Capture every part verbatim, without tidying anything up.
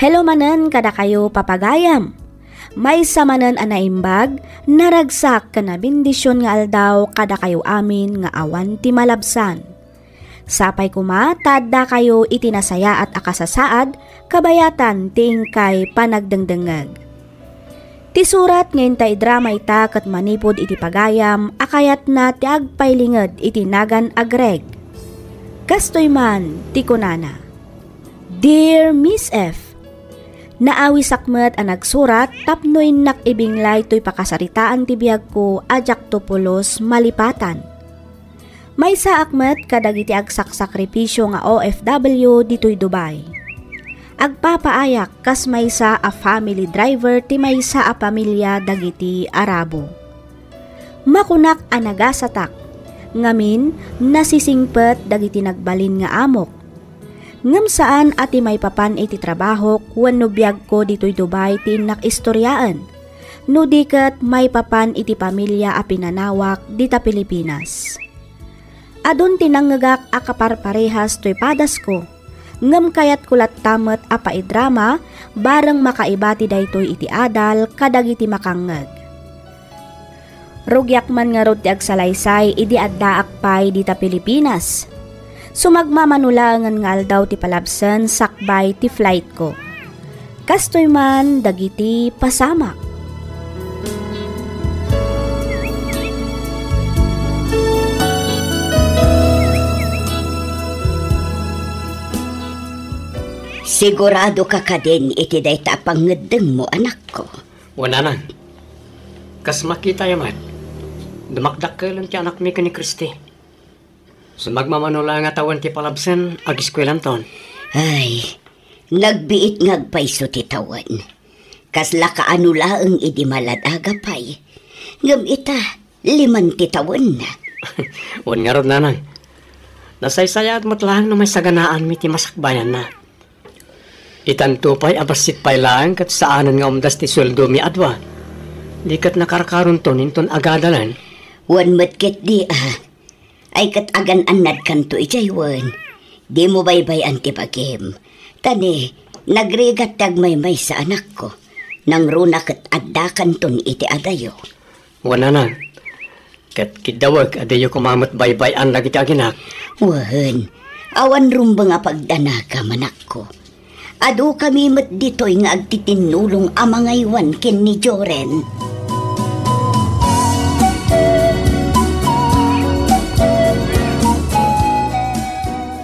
Hello manen kadakayo, papagayam. Maysa manen a naimbag, naragsak ken nabendision nga aldaw kadakayo amin nga awan ti malabsan. Sapay koma ta addakayo iti nasayaat a kasasaad kabayatan ti inkay panagdengdengngeg. Ti surat nga inta idrama ita ket manipud iti pagayam a kayatna ti agpailinged iti nagan a Greg. Kastoy man ti kunana, "Dear Miss F, naawisak met a nagsurat tapno innak ibinglay toy pakasaritaan ti biagko a diakto pulos malipatan. Maysaak met kadagiti agsaksakripisio nga O F W ditoy Dubai. Agpapaayak kas maysa a family driver ti maysa a pamilia dagiti Arabo. Makunak a nagasatak, ngamin nasisingpet dagiti nagbalin nga amok. Ngem saan a ti maipapan iti trabahok wenno biagko ditoy Dubai ti innak istoriaen, no di ket maipapan iti pamilia a pinanawak dita Pilipinas. Adun ti nangngegak a kaparparehas toy padasko, ngem kayatko latta met a paidrama bareng makaibati daytoy iti adal kadagiti makangngeg. Rugiak man ngarud ti agsalaysay idi addaak pay dita Pilipinas. Sumagmamano laengen nga aldaw ti palabsen sakbay ti flightko. Kastoy man dagiti pasamak." Sigurado ka kadin iti dayta a pangngeddengmo, anakko? Wen, nanang. Kas makitayo met, dumakdakkelen ti anakmi ken ni Christy. Sumagmamano laeng a tawen ti palabsen, ageskuelanton. Ay, nagbiit nga agpayso ti tawen. Kasla kaano laeng idi maladaga pay. Ngem ita, liman ti tawenna. Wen ngarud, nanang. Nasaysayaat met laeng no maisaganaanmi ti masakbayanna. Itanto pay a bassit pay laeng ket saanen nga umdas ti sueldomi a dua. Di ket nakarkaronton inton agadalan. Wen met ketdi a. Ay ket agan-annadkanto idiay wen. Dimo baybay-an ti bagim. Ta ni, nagrigat ti agmaymaysa, anakko. Nangruna ket addakanton iti adayo. Wen, nanang, ket kiddawek a diyo koma met baybay-an dagiti aginak. Wen, awan rumbeng a pagdanagam, anakko. Adukami met ditoy nga agtitinnulong a mangaywan ken ni Joren.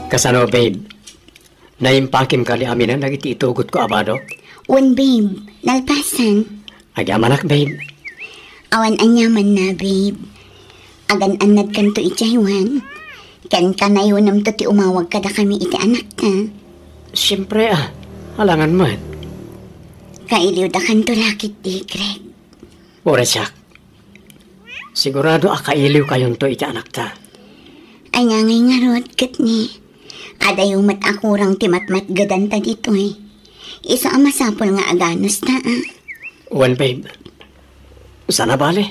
Kasano, babe? Naimpakim kadi aminen dagiti itugotko a badok? Wen, babe. Nalpasan. Agyamanak, babe. Awan aniamanna, babe. Agan-annadkanto idiay wen. Ken kanayonemto ti umawag kadakami iti anakta. Siempre a, alangan met. Kailiwdakanto la ketdi, Greg. Uray siak. Sigurado a kailiwkayonto iti anakta. Ania ngay ngarud ket ni, adayo met a kurang ti matmatgedanta ditoy. Isu a masapul nga aganusta a. Wen, babe. Saan a bale.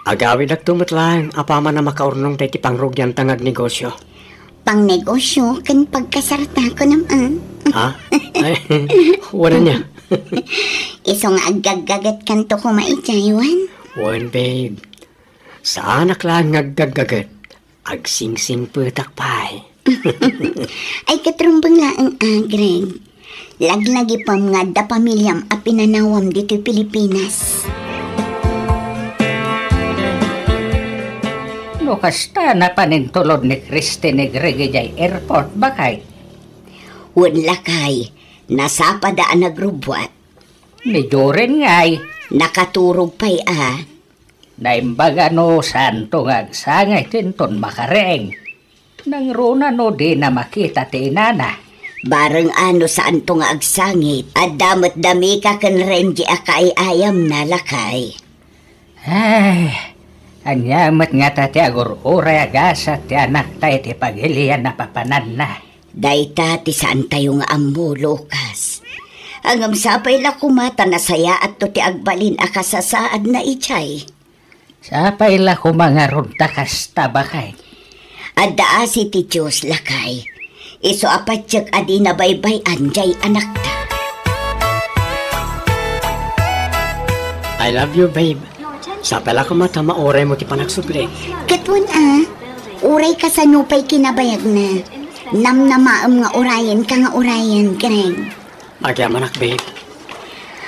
Agawidakto met laeng apaman a makaurnongta iti pangrugianta nga agnegosio. Pangnegosio ken pagkasarta, kunam a. Ha? Ay, wen ania? Isu nga aggaggagetkanto koma idiay wen. Wen, babe. Saanak laeng nga aggaggaget. Agsingsingpetak pay. Ay, ket rumbeng laeng a, Greg. Laglagipem nga adda pamiliam a pinanawam ditoy Pilipinas. No kasta, napan intulod ni Christy ni Greg idiay airport, bakay? Wen, lakay, nasapada a nagrubbuat. Ni Joren ngay? Nakaturog pay a. Naimbag a no saanto nga agsangit inton makareng. Nangruna no dina makita ti inana. Bareng a no saanto nga agsangit, adda met da Mika ken Renji a kaay-ayamna, lakay. Ay, ania met ngata ti agur-uray a gasat ti anakta iti pagilian a papananna? Dayta ti saantayo nga ammo, Lucas. Ngem sapay la koma ta nasayaatto ti agbalin a kasasaadna idiay. Sapay la koma ngarud ta kasta, bakay. Adda asi ti Dios, lakay. Isu a patiek a dina baybay-an diay anakta. I love you, babe. Sapay la koma ta mauraymo ti panagsubli. Ket wen a, uray kasano pay kinabayagna. Namnamaem nga urayenka nga urayen, Greg. Agyamanak, babe.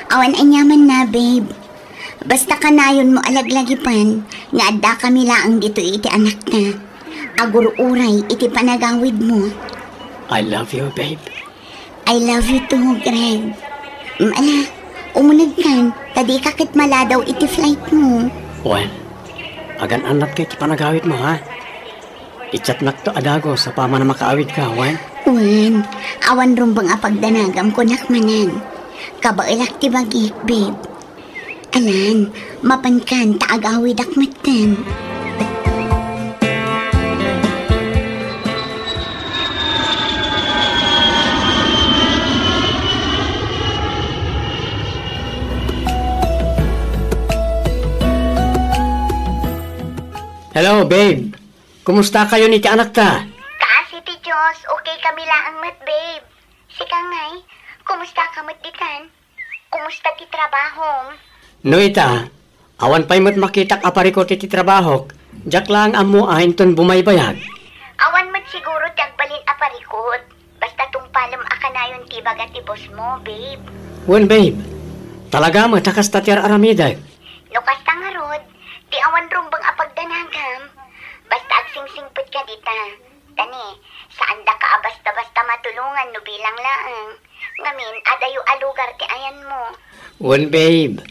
Awan aniamanna, babe. Basta kanayonmo a laglagipan nga addakami laeng ditoy iti anakta. Agur-uray iti panagawidmo. I love you, babe. I love you too, Greg. Mm, ala, umunegkan, ta dika ket maladaw iti flightmo. Wen, agan-annadka iti panagawidmo, ha? I-chatnakto a dagus apaman a makaawidka, wen? Wen, awan rumbeng a pagdanagam kunak manen. Kabaelak ti bagik, babe. Alan, mapankan ta agawidak metten. Hello, babe. Kumusta kayon iti anakta? Kaasi ti Dios, okay kami laeng met, babe. Sika ngay, kumusta ka met ditan? Kumusta ti trabahom? No ita, awan pay met makitak a parikut iti trabahok, diak laeng ammo a inton bumaybayag. Awan met siguro ti agbalin a parikut. Basta tungpalem a kanayon ti ibaga ti bossmo, babe. Wen, babe. Talaga met a kasta ti ar-aramidek. No kasta ngarud, ti awan rumbeng a pagdanagam. Basta agsingsingpet ka dita. Tani, saandaka a basta-basta matulongan no bilang laeng. Ngamin, adayo a lugar ti ayanmo. Wen, babe.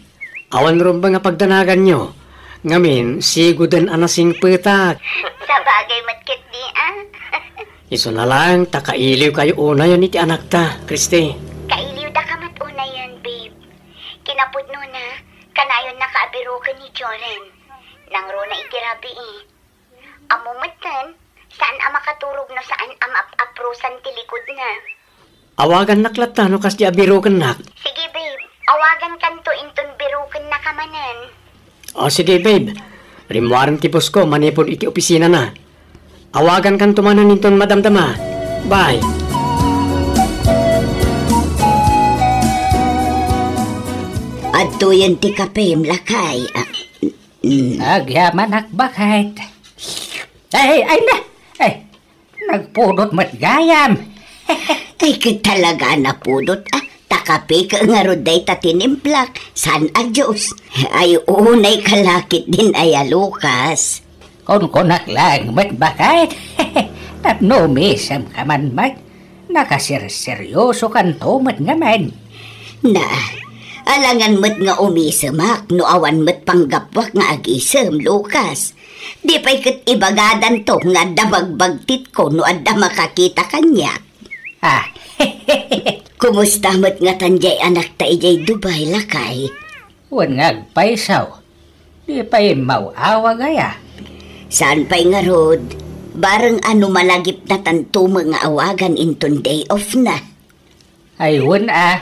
Awan rumbeng a pagdanaganyo. Ngamin, sigoden a nasingpetak. Sabagay met ketdi, a? Isuna laeng ta kailiwkayo unayen iti anakta, Christy. Kailiwdaka met unayen, babe. Kinapudnona, kanayonnaka a biroken ni Joren. Nangruna iti rabii. Ammo metten, saan a makaturog no saan a maap-aprosan ti likudna. Awagannak latta no kasdi a birokennak. Sige, babe. Awagankanto inton birokennaka manen. O, sige, babe. Rimmuaren ti bossko manipud iti opisinana. Awagankanto manen inton madamdama. Bye. Adtoyen ti kapem, lakay. Ah, mm. Agyamanak, baket. Ay, ay na! Ay, nagpudot met gayam. Ay, ket talaga a napudot, a. Ta kape ket ngarud dayta tinimplak. Saan a juice? Ay, unay ka la ketdin aya, Lucas. Kunkunak laeng met, baket. Tapno umisemka man met. Nakaserseryosokanto met ngamin. Na, alangan met nga umisemak no awan met panggapuak nga agisem, Lucas. Di pay ket ibagadanto nga adda bagbagtitko no adda makakita kaniak. Ah. Kumusta met ngatan diay anakta idiay Dubai, lakay? Wen nga agpayso. Di pay immaw-awag aya? Saan pay ngarud, bareng a no malagipnatanto met nga awagan inton day off na. Ay, wen a,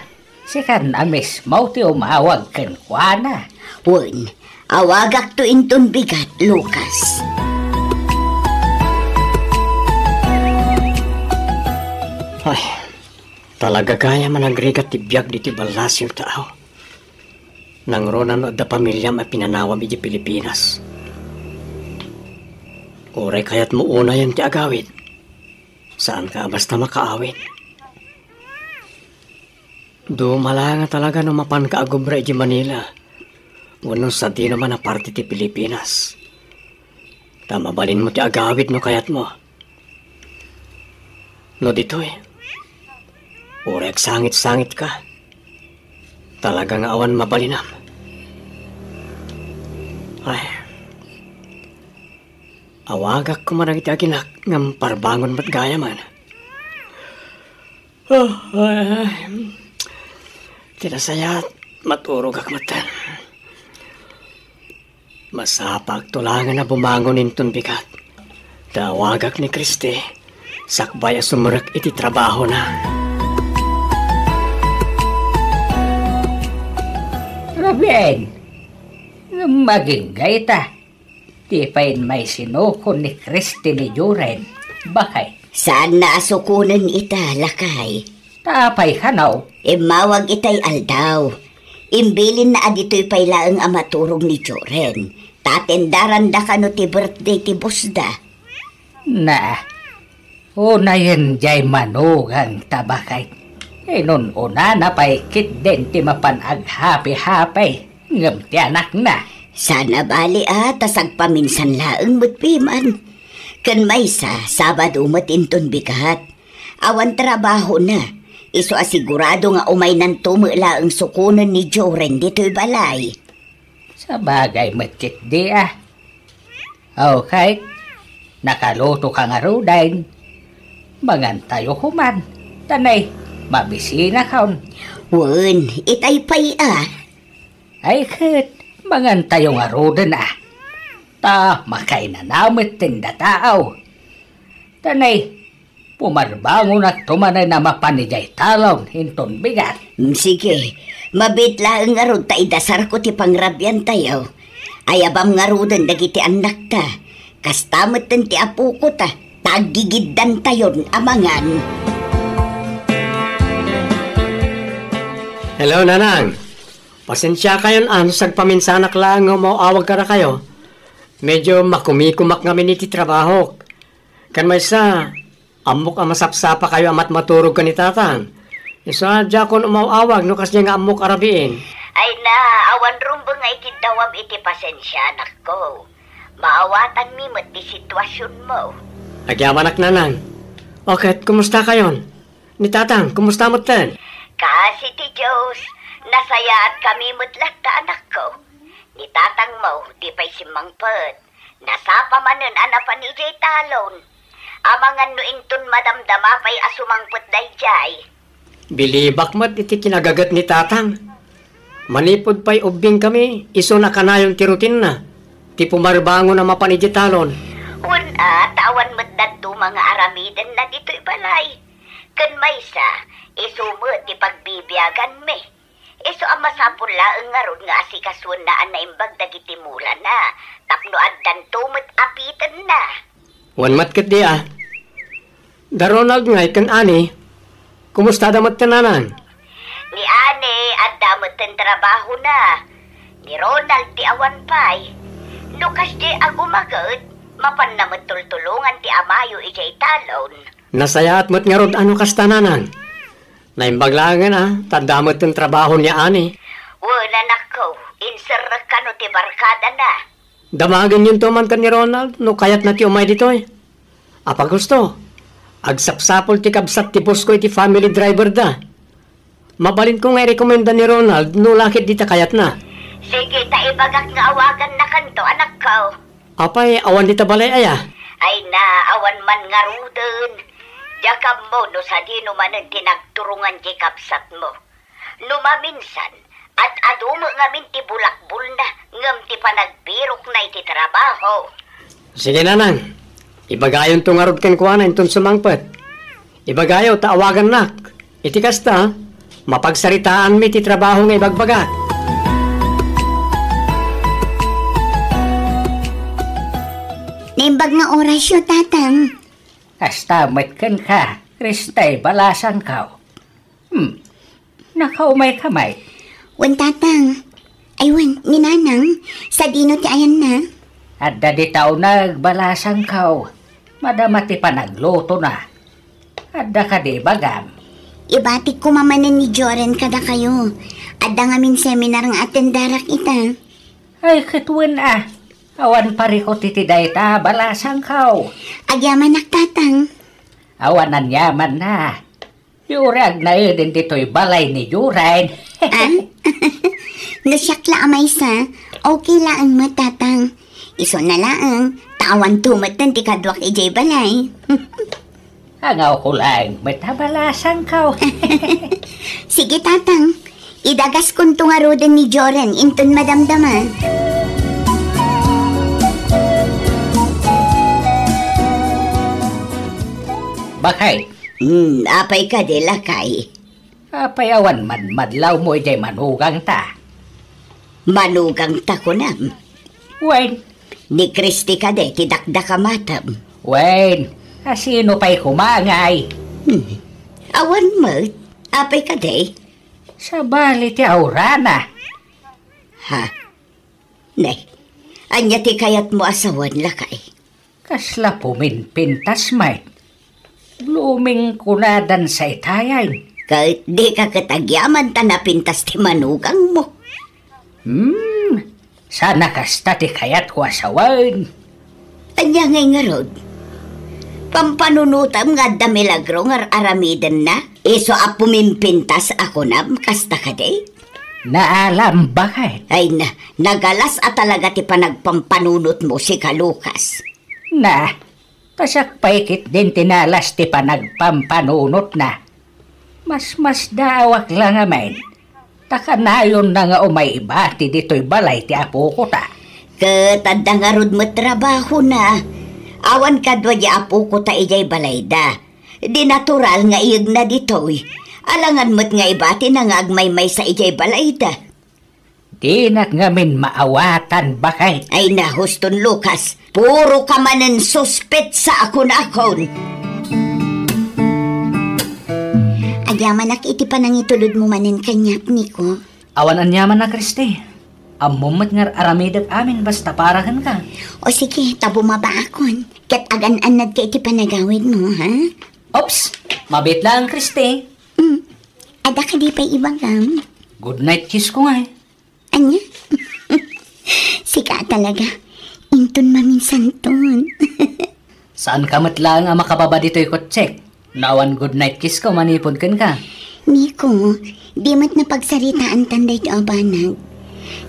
sikan a mismo ti umawag kenkuana. Wen, awagakto inton bigat, Lucas. Ay, talaga gayam a nagrigat ti biag ditoy ballasiw, tao. Nangruna no adda pamiliam a pinanawam idiay Pilipinas. Uray kayatmo unayen ti agawid, saanka a basta makaawid. Dumala nga talaga no mapanka agubra idiay Manila, wenno sadino man a parte ti Pilipinas. Ta mabalinmo ti agawid no kayatmo. No ditoy, uray agsangit-sangitka. Talaga nga awan mabalinam. Ay, awagak koma dagiti aginak ngem parbangon met gayamen. Ah, ay, ti nasayaat, maturogak met. Masapakto laengen a bumangon inton bigat. Ta awagak ni Christy, sakbay a sumrek iti trabahona. Ruben, ngem agingga ita. Di pay maisinukon ni Christy ni Joren, baket. Saanna a sukonen ita, lakay. Ta apay kano? Immawag itay aldaw. Imbilinna a ditoy pay laeng a maturog ni Joren, ta atendaranda kano ti birthday ti bossda. Na, unayen jay manugangta, baket. Inun-unana pay ketdin ti mapan aghapi-hapi ngem ti anakna. Saan a bali a ta sagpaminsan laeng met piman. Ken maysa, Sabado met inton bigat. Awan trabahona. Isu a sigurado nga umaynanto met laeng sukonen ni Joren ditoy balay. Sabagay met ketdi a. Aw, ket nakalutoka ngaruden. Mangantayo koman. Ta nay, mabisinakon. Wen, itay pay a. Ay ket, mangantayo ngaruden a. Ta makainana met ti dataw. Ta nay, pumarbangonakto manen a mapan idiay talon inton bigat. Mm, sige, mabiit laeng ngarud ta idasarko ti pangrabiantayo. Ayabam ngaruden dagiti annakta. Kasta metten ti apoko ta, ta aggigiddantayon a mangan. Hello, Nanang. Pasensiakayon a no sagpaminsanak laeng nga umaw-awag kadakayo. Medyo makumikumak ngamin iti trabahok. Ken maysa, ammok a masapsapakayo a matmaturog ken ni Tatang. Isu a diakon umaw-awag no kasdiay nga ammok a rabiin. Ay na, awan rumbeng nga ikiddawam iti pasensianakko. Maawatanmi met ti situasionmo. Agyamanak, Nanang. O ket, kumustakayon? Ni Tatang, kumusta metten? Kaasi ti Dios, nasayaatkami met latta, anakko. Ni Tatangmo, di pay simmangpet. Nasapa manen a napan idiay talon. Amangan no inton madamdama pay a sumangpet daydiay. Bilibak met iti kinagaget ni Tatang. Manipud pay ubbingkami, isuna kanayon ti rutinna, ti pumarbangon a mapan idiay talon. Wen a, ta awan met dadduma nga aramidenna ditoy balay. Ken maysa, isu met ti pagbibiaganmi. Isu a masapul laeng ngarud nga asikasoenna a naimbag dagiti mulana tapno addanto met a pitenna. Wen met ketdi a. Da Ronald ngay ken Annie, kumustada met ti nanang? Ni Annie, adda met ti trabahona. Ni Ronald ti awan pay. No kasdiay a gumaget, mapanna met tultulongan ti amayo idiay talon. Nasayaat met ngarud a no kasta, nanang. Naimbag laengen a, ta adda met ti trabaho ni Annie. Wen, anakko, inserrek kano ti barkadana. Damagenyonto man ken ni Ronald no kayatna ti umay ditoy. Apay gusto, agsapsapul ti kabsat ti boss ko iti family driver da. Mabalinko nga irekomenda ni Ronald no la ketdi ta kayatna. Sige, ta ibagak nga awagannakanto, anakko. Apay, awan dita balay aya? Ay na, awan man ngaruden. Diak ammo no sadino manen ti nagturongan diay kabsatmo. No maminsan, ad-adu met ngamin ti bulakbolna ngem ti panagbirokna iti trabaho. Sige, nanang. Ibagayonto ngarud kenkuana inton sumangpet. Ibagayo ta awagannak. Iti kasta, mapagsaritaanmi ti trabaho nga ibagbagak. Naimbag nga orasyo, Tatang. Kasta met kenka, Kristay, balasangko. Hmm. Nakaumayka met? Wen, Tatang. Ay, wen, ni Nanang, sadino ti ayanna? Adda dita uneg, balasangko. Madama ti panaglutona. Adda kadi ibagam? Ibatik koma manen ni Joren kadakayo. Adda ngamin seminar nga atendarak ita. Ay, ket wen a. Awan parikut iti dayta, balasangko. Agyamanak, Tatang. Awan aniamanna. Uray agnaeden ditoy balay ni Joren. Ah? No siak la a maysa, okay laeng met, Tatang. Isuna laeng, ta awanto metten ti kaduak idiay balay. Angawko laeng met a balasangko. Sige, Tatang. Idagaskonto ngaruden ni Joren inton madamdama. Bakay. Hmm, apay kadi, lakay? Apay awan madmadlawmo idiay manugangta? Manugangta, kunam? Wen. Ni Christy kadi ti dakdakamatem? Wen. A sino pay koma ngay? Hmm. Awan met. Apay kadi? Sabali ti aurana. Ha? Nay, ania ti kayatmo a sawen, lakay? Kasla puminpintas met. Blooming kunadan saytayen. Ket dika ket agyaman ta napintas ti manugangmo. Hmm, sana kasta ti kayatko a sawen. Ania ngay ngarud? Pampanunotem nga adda milagro nga ar-aramidenna? Isu a pumimpintas a kunam, kasta kadi? Naalam, baket. Ay na, nagalas a talaga ti panagpampanunotmo, sika Lucas. Na, ta siak pay ketdin ti nalas ti panagpampanunotna. Masmasdaawak la ngamin, ta kanayonna nga umay ibati ditoy balay ti apokota. Ket adda ngarud met trabahona. Awan kadua di apokota idiay balayda. Di natural nga iyegna ditoy. Alangan met nga ibatina nga agmaymaysa idiay balayda. Dinak ngamin maawatan, baket. Ay na, huston, Lucas. Puro ka manen suspetsa a kunakon. Agyamanak iti panangitulodmo manen kaniak, Nico. Awan aniaman a, Christy. Ammom met nga ar-aramidek amin basta para kenka. O sige, ta bumabaakon. Ket agan-annadka iti panagawidmo, ha? Oops! Mabiit laeng, Christy. Mm. Adda kadi pay ibagam? Good night kiss ko ngay. Ania? Sika talaga. Inton maminsanton. Saanka met laeng a makababa ditoy kotsek no awan good night kiss ko manipud kenka? Nico, di met napagsaritaantan daytoy a banag.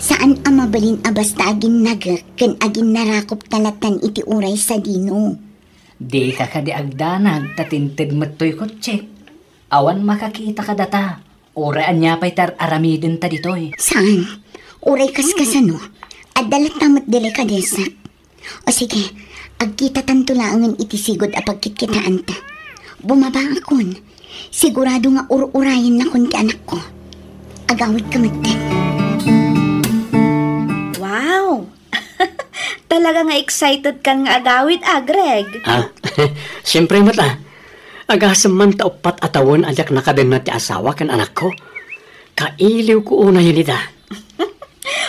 Saan a mabalin a basta aginnagek ken aginnarakopta lattan iti uray sadino. Dika kadi agdanag ta tinted met toy kotsek. Awan makakita kadata. Uray ania pay ti ar-aramidenta ditoy. Saan? Uray kaskasano, adda latta met delikadesak. O sige, agkitatanto laengen iti sigud a pagkitkitaanta. Bumabaakon. Sigurado nga ur-urayennakon ti anakko. Agawidka metten. Wow! Talaga nga excited kan nga agawid, a, Greg? Ha? Siempre met, a. Agasem man ta uppat a tawen a diak nakadenna ti asawa ken anakko. Kailiwko unay dita.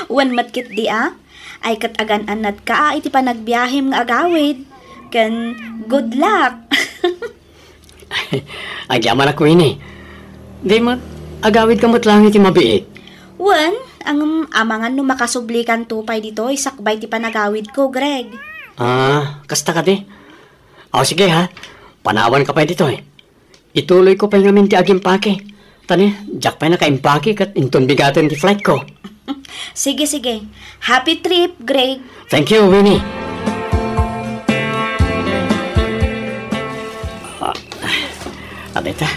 Wen met ketdi, a. Ay ket agan-annadka, a, iti panagbiahem nga agawid. Ken good luck. Agyamanak, Winnie. Di met, agawidka met laeng iti mabiit. Wen, ngem amangan no makasublikanto pay ditoy sakbay ti panagawidko, Greg. Ah, kasta kadi? O, sige, ha. Panawanka pay ditoy. Ituloyko pay ngamin ti agimpake. Ta ni, diak pay nakaimpake ket inton bigaten ti flightko. Sige, sige. Happy trip, Greg. Thank you, Winnie. Ah, adda ita,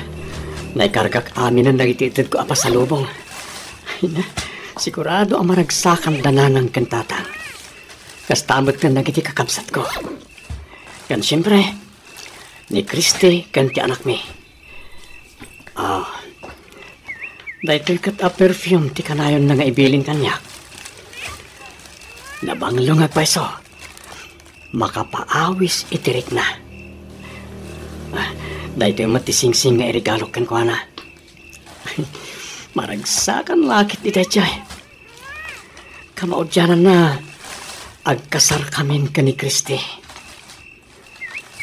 naikargak aminen dagiti itedko a pasalubong. Ay na, sigurado a maragsakan da nanang ken tatang. Kasta met ken dagiti kakabsatko. Ken siempre, ni Christy ken ti anakmi. Ah, daytoy ket a perfume ti kanayonna nga ibilin kaniak. Nabanglo nga agpayso. Makapaawis iti rikna. Ah, daytoy met ti singsing nga iregalok kenkuana. Maragsakan la ket ti daydiay. Kamaudiananna, agkasarkamin ken ni Christy.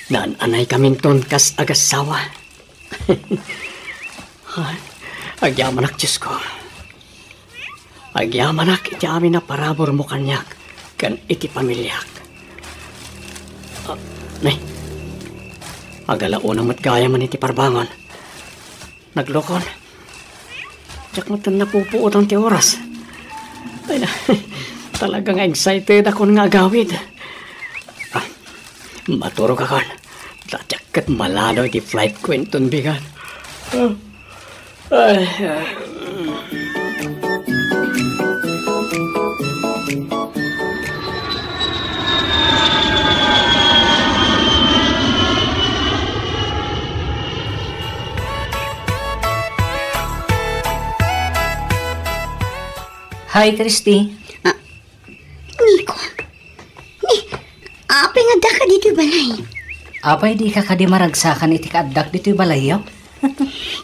Naan-anaykaminton kas agassawa. Ay, agyamanak, Diosko. Agyamanak iti amin a paraburmo kaniak ken iti pamiliak. Ah, ne. Agalauna met gayam iti parbangon. Naglukon. Diak met napupuotan ti oras. Ay na, talaga nga excited akon nga agawid. Ah, maturog akon. Ta diak ket maladaw iti flightko inton bigat. Ah, ay, ah. Hi, Christy. Ah, Nico. Ni, apay nga addaka ditoy balay? Apay dika kadi maragsakan iti kaaddak ditoy balayyo?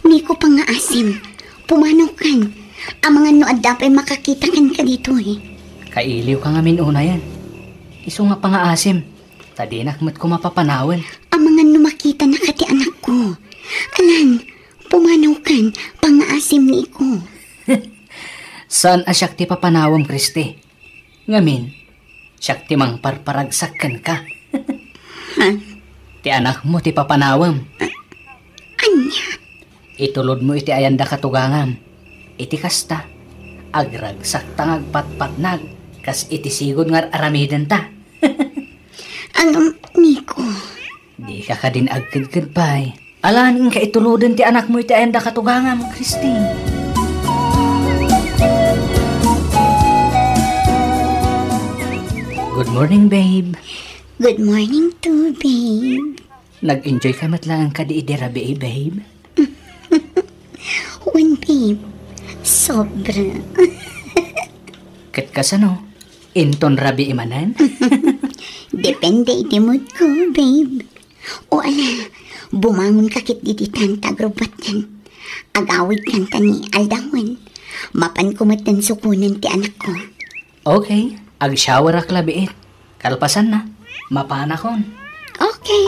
Nico, pangngaasim. Pumanaw kan. Amangan no adda pay makakita kenka ditoy. Kailiwka ngamin unayen. Isu nga pangaasim, ta dinak met koma papanawen. Amangan no makitanaka ti anakko. Alan, pumanawkan, pangaasim ni Iko. Saan a siak ti papanawem, Christy. Ngamin, siak ti mangparparagsak kenka. Ha? Ti anakmo ti papanawem. Ania? Itulodmo iti ayanda katugangam. Iti kasta, agragsakta nga agpatpatnag kas iti sigud nga ar-aramidenta. Ngem, Nico. Dika kadin agkedked pay. Alan, inka ituloden ti anakmo iti ayanda katugangam, Christy. Good morning, babe. Good morning too, babe. Nag-enjoy ka met laeng kadi idi rabii, babe? Wen, babe. Sobra. Ket kasano? Inton rabii manen? Depende iti mood ko, babe. O ala, bumangon ka ket dita ta agrubbuatan. Agawid kanta ni aldawen. Mapan ko metten sukonen ti anakko. Okay, agshowerak la biit. Kalpasanna, mapanakon. Okay.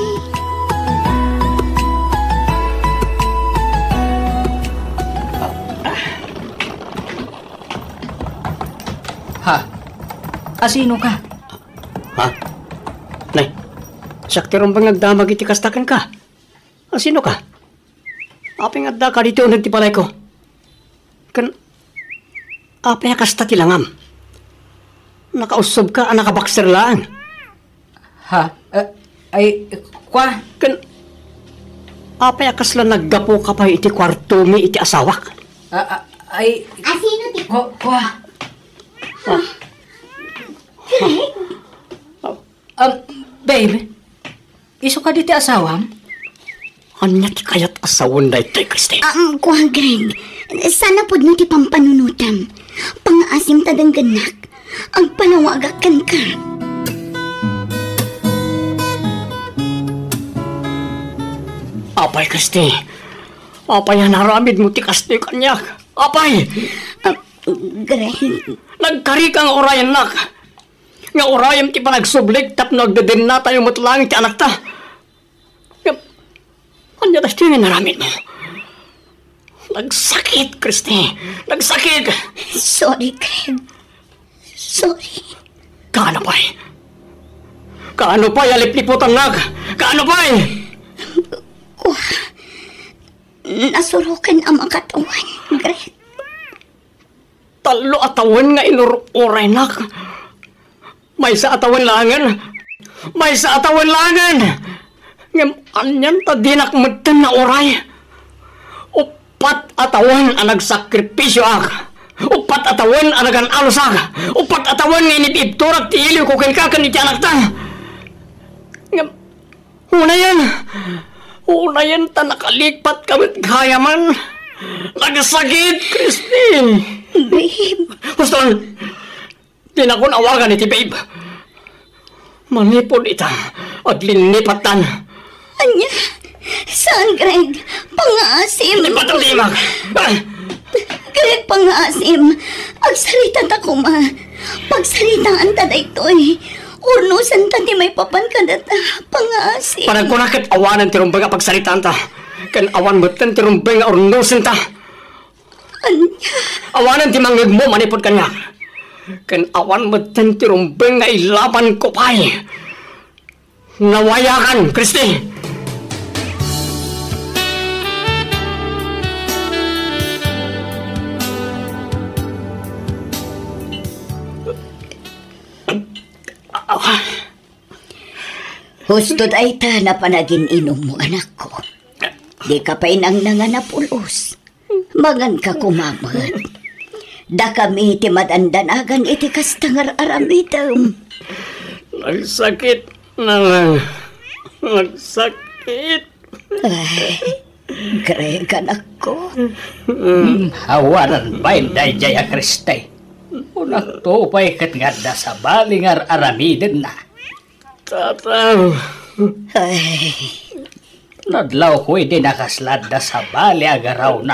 Ha? Asino ka? Ha? Nay, siak ti rumbeng nga agdamag iti kasta kenka. Asino ka? Apay nga adda ka ditoy uneg ti balayko? Ken apay a kasta ti langam? Nakaussobka a nakaboxer laeng. Ha? Eh, ay, kua? Ken apay a kasla naggapuka pay iti kuartomi iti asawak? Ah, ah, ay, Asino ti ku-, kua? Ah. Um, babe, isu kadi ti asawam? Ania ti kayat a sawen daytoy, Christy? Ah, um, kua, Greg. Saan a pudno ti pampanunotam. Pangaasim ta denggennak. Agpalawagak kenka. Apay, Christy. Apay a naramidmo ti kastoy kaniak? Apay! Ah, Greg. Nagkarika nga urayennak. Nga urayem ti panagsublik tapno agdedennatayo met laeng ti anakta. Ngem, ania daytoy nga inaramidmo? Nagsakit, Christy. Nagsakit. Sorry, Greg. Sorry. Kaano pay? Kaano pay a lipliputannak? Kaano pay? Kua, nasuroken a makatawen, Greg. Tallo a tawen nga inur-uraynak. Maysa a tawen laengen. Maysa a tawen laengen. Ngem anian ta dinak metten nauray? Uppat a tawen a nagsakripisioak. Uppat a tawen a nagan-alusak. Uppat a tawen nga inib-ibturak ti iliwko kenka ken iti anakta. Ngem Unayen! Unayen ta nakalikpat ka met gayamen. Nagsakit, Christy! Babe! Huston! Dinakon awagan iti babe. Manipud ita, aglinnipattan. Ania? Saan, Greg? Pangaasim. Ipatang di, Mac. Ah! Greg, pangaasim. Agsaritada koma. Pagsaritaanta daytoy. Urnosenta ti maipapan kadata. Pangaasim. Panagkuna ket awanen ti rumbeng a pagsaritaanta. Ken awan metten ti rumbeng nga urnosenta. Ania? Awanen ti mangngegmo manipud kaniak. Ken awan metten ti rumbeng nga ilabanko pay. Nawayakan, Christy! Husto dayta napan agin-inummo, anakko. Dika pay nangnangan a pulos. Manganka koma met. Dakami ti madandanagan iti kasta nga ar-aramidem. Nagsakit, nanang. Nagsakit. Ay, Greg, anakko. Hmm, awanan pay daydiay a Christy. Kunakto pay ket nga adda sabali nga ar-aramidenna. Tatang. Ay. Nadlawko idi nakasla adda sabali a garawna.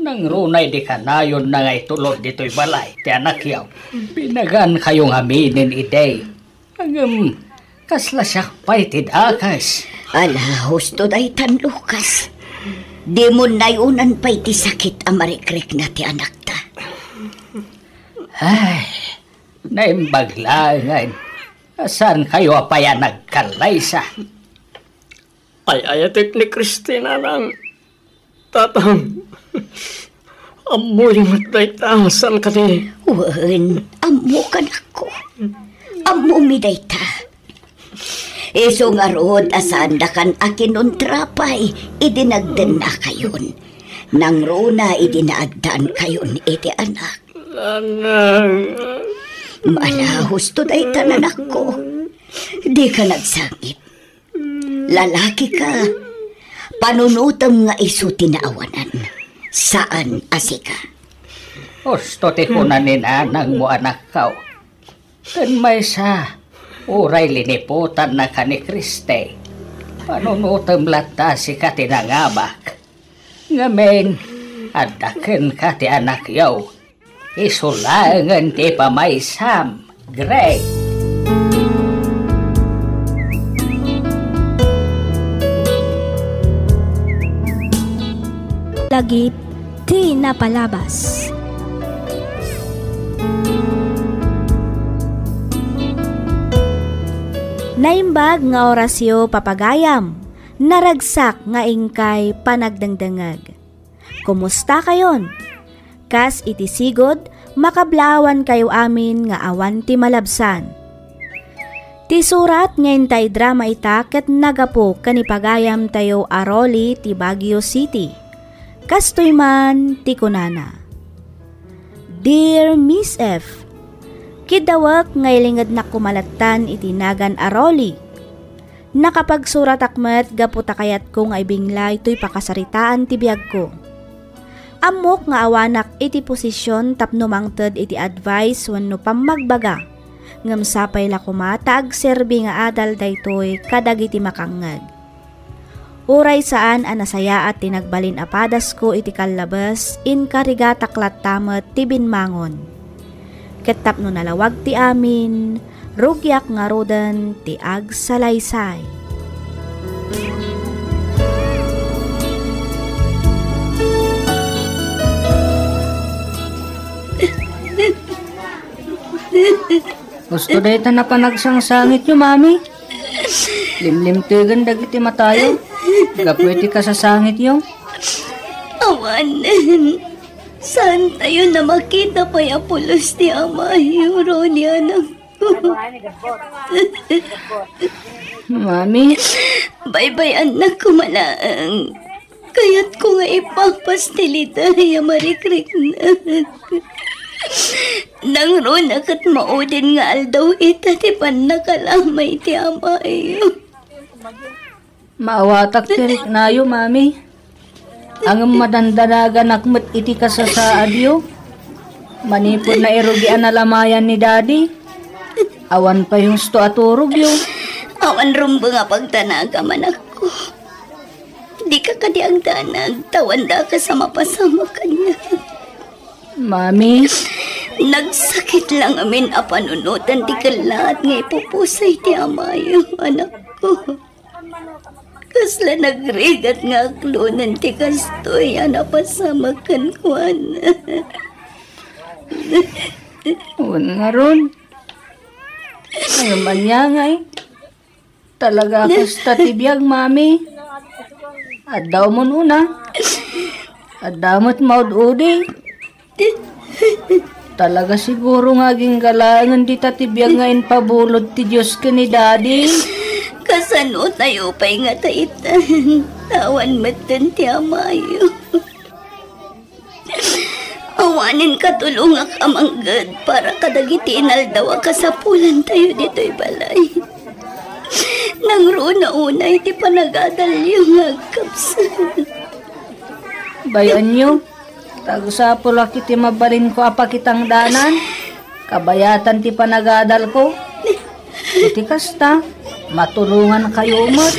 Nangruna idi kanayonna nga itulod ditoy balay ti anakyo, binagankayo ngaminen idi. Ngem kasla siak pay ti dakes. Ala, husto daytan, Lucas. Dimo nayonan pay ti sakit a marikrikna ti anakta. Ay, naimbag laengen. Saankayo a pay a nagkallaysa? Ay-ayatek ni Christina nang Tatang, ammoyo met dayta, saan kadi? Wen, ammok, anakko. Ammomi dayta. Isu ngarud a saandakan a kinuntra pay idi nagdennakayon. Nangruna idi naaddaankayon iti anak. Nanang. Ala, husto dayta, anakko. Dika nagsangit. Lalakika, panunotem nga isu ti naawanan, saan a sika. Husto ti kuna ni nanangmo, anakko. Ken maysa, uray liniputannaka ni Kriste, panunotem latta sika ti nangabak. Ngamin, adda kenka ti anakyo. Isu laengen ti pamaysam, Greg. Lagip ti napalabas. Naimbag nga orasyo, papagayam. Naragsak nga inkay panagdengdengngeg. Kumustakayon? Kas iti sigud, makablaawankayo amin nga awan ti malabsan. Ti surat nga intay drama ita ket nagapu ken ni pagayamtayo a Rolly ti Baguio City. Kastoy man ti kunana, Dear Miss F, kiddawek nga ilingednak koma lattan iti nagan a Rolly. Nakapagsuratak met gapu ta kayatko nga ibinglay toy pakasaritaan ti biagko. Ammok nga awanak iti posisyon tapno mangted iti advice wenno pammagbaga, ngem sapay la koma ta agserbi nga adal daytoy kadagiti makangngeg. Uray saan a nasayaat ti nagbalin a padasko iti kallabes, inkarigatak latta met ti binmangon. Ket tapno nalawag ti amin, rugiak ngaruden ti agsalaysay. Husto dayta a panagsangsangityo, Mami. Limlimtegen dagiti matayo gapu iti kasasangityo. Awan. Saantayon a makita pay a pulos ti amayo, Ronnie, anakko. Mami. Baybay-annak koma laeng. Kayatko nga ipapas ti liday a marikriknak. Nangruna ket maudin nga aldaw ita ti pannakalamay ti amayo. Maawatak ti riknayo, Mami. Ngem madandanaganak met iti kasasaadyo. Manipud nairugi a nalamayan ni Daddy, awan pay husto a turogyo. Awan rumbeng a pagdanagam, anakko. Dika kadi agdanag, ta awan dakes a mapasamak kaniak. Mami. Nagsakit la ngamin a panunotan ti kellaat nga ipupusay ti amayo, anakko. Kasla nagrigat nga aklonen ti kastoy a napasamak kenkuana. Wen ngarud. Ngem ania ngay? Talaga kasta ti biag, Mami. Adda umun-una. Adda met maud-udi. Talaga siguro nga aginggalaengen dita ti biag nga impabulod ti Dios ken ni Daddy. Kasano tayo pay nga taitan? Awan metten ti amayo. Awanen katulongak a mangged para kadagiti inaldaw a kasapulantayo ditoy balay. Nangruna unay ti panagadalyo nga agkabsat. Bay-anyo, ta agsapulak iti mabalinko a pakitangdanan, kabayatan ti panagadalko. Iti kasta, matulongankayo met.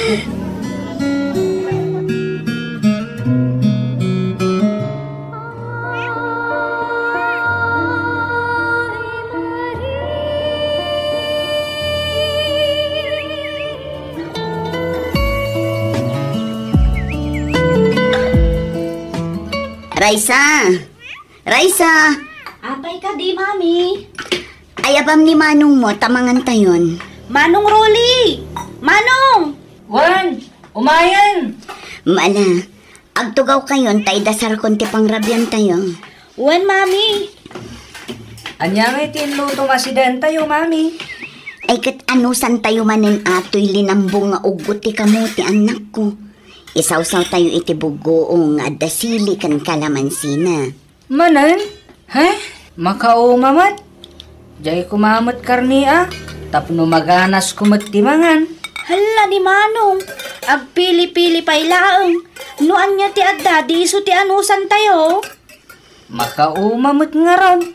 Raisa! Raisa! Apay kadi, Mami? Ayabam ni manongmo ta mangantayon. Manong Rolly! Manong! Wen, umayen! Mala, agtugawkayon ta idasarkon ti pangrabiantayo. Wen, Mami. Ania ngay ti inluto nga asidaentayo, Mami? Ay ket anusantayo manen atoy linambong nga uggo ti kamote, annakko. Isawsawtayo iti buggoong nga adda sili ken kalamansina. Manen? He? Makauma met? Diay koma met karne a, tapno maganasko met ti mangan. Hala ni Manong, agpili-pili pay laeng. No ania ti adda, di isu ti anusantayo. Makauma met ngarud.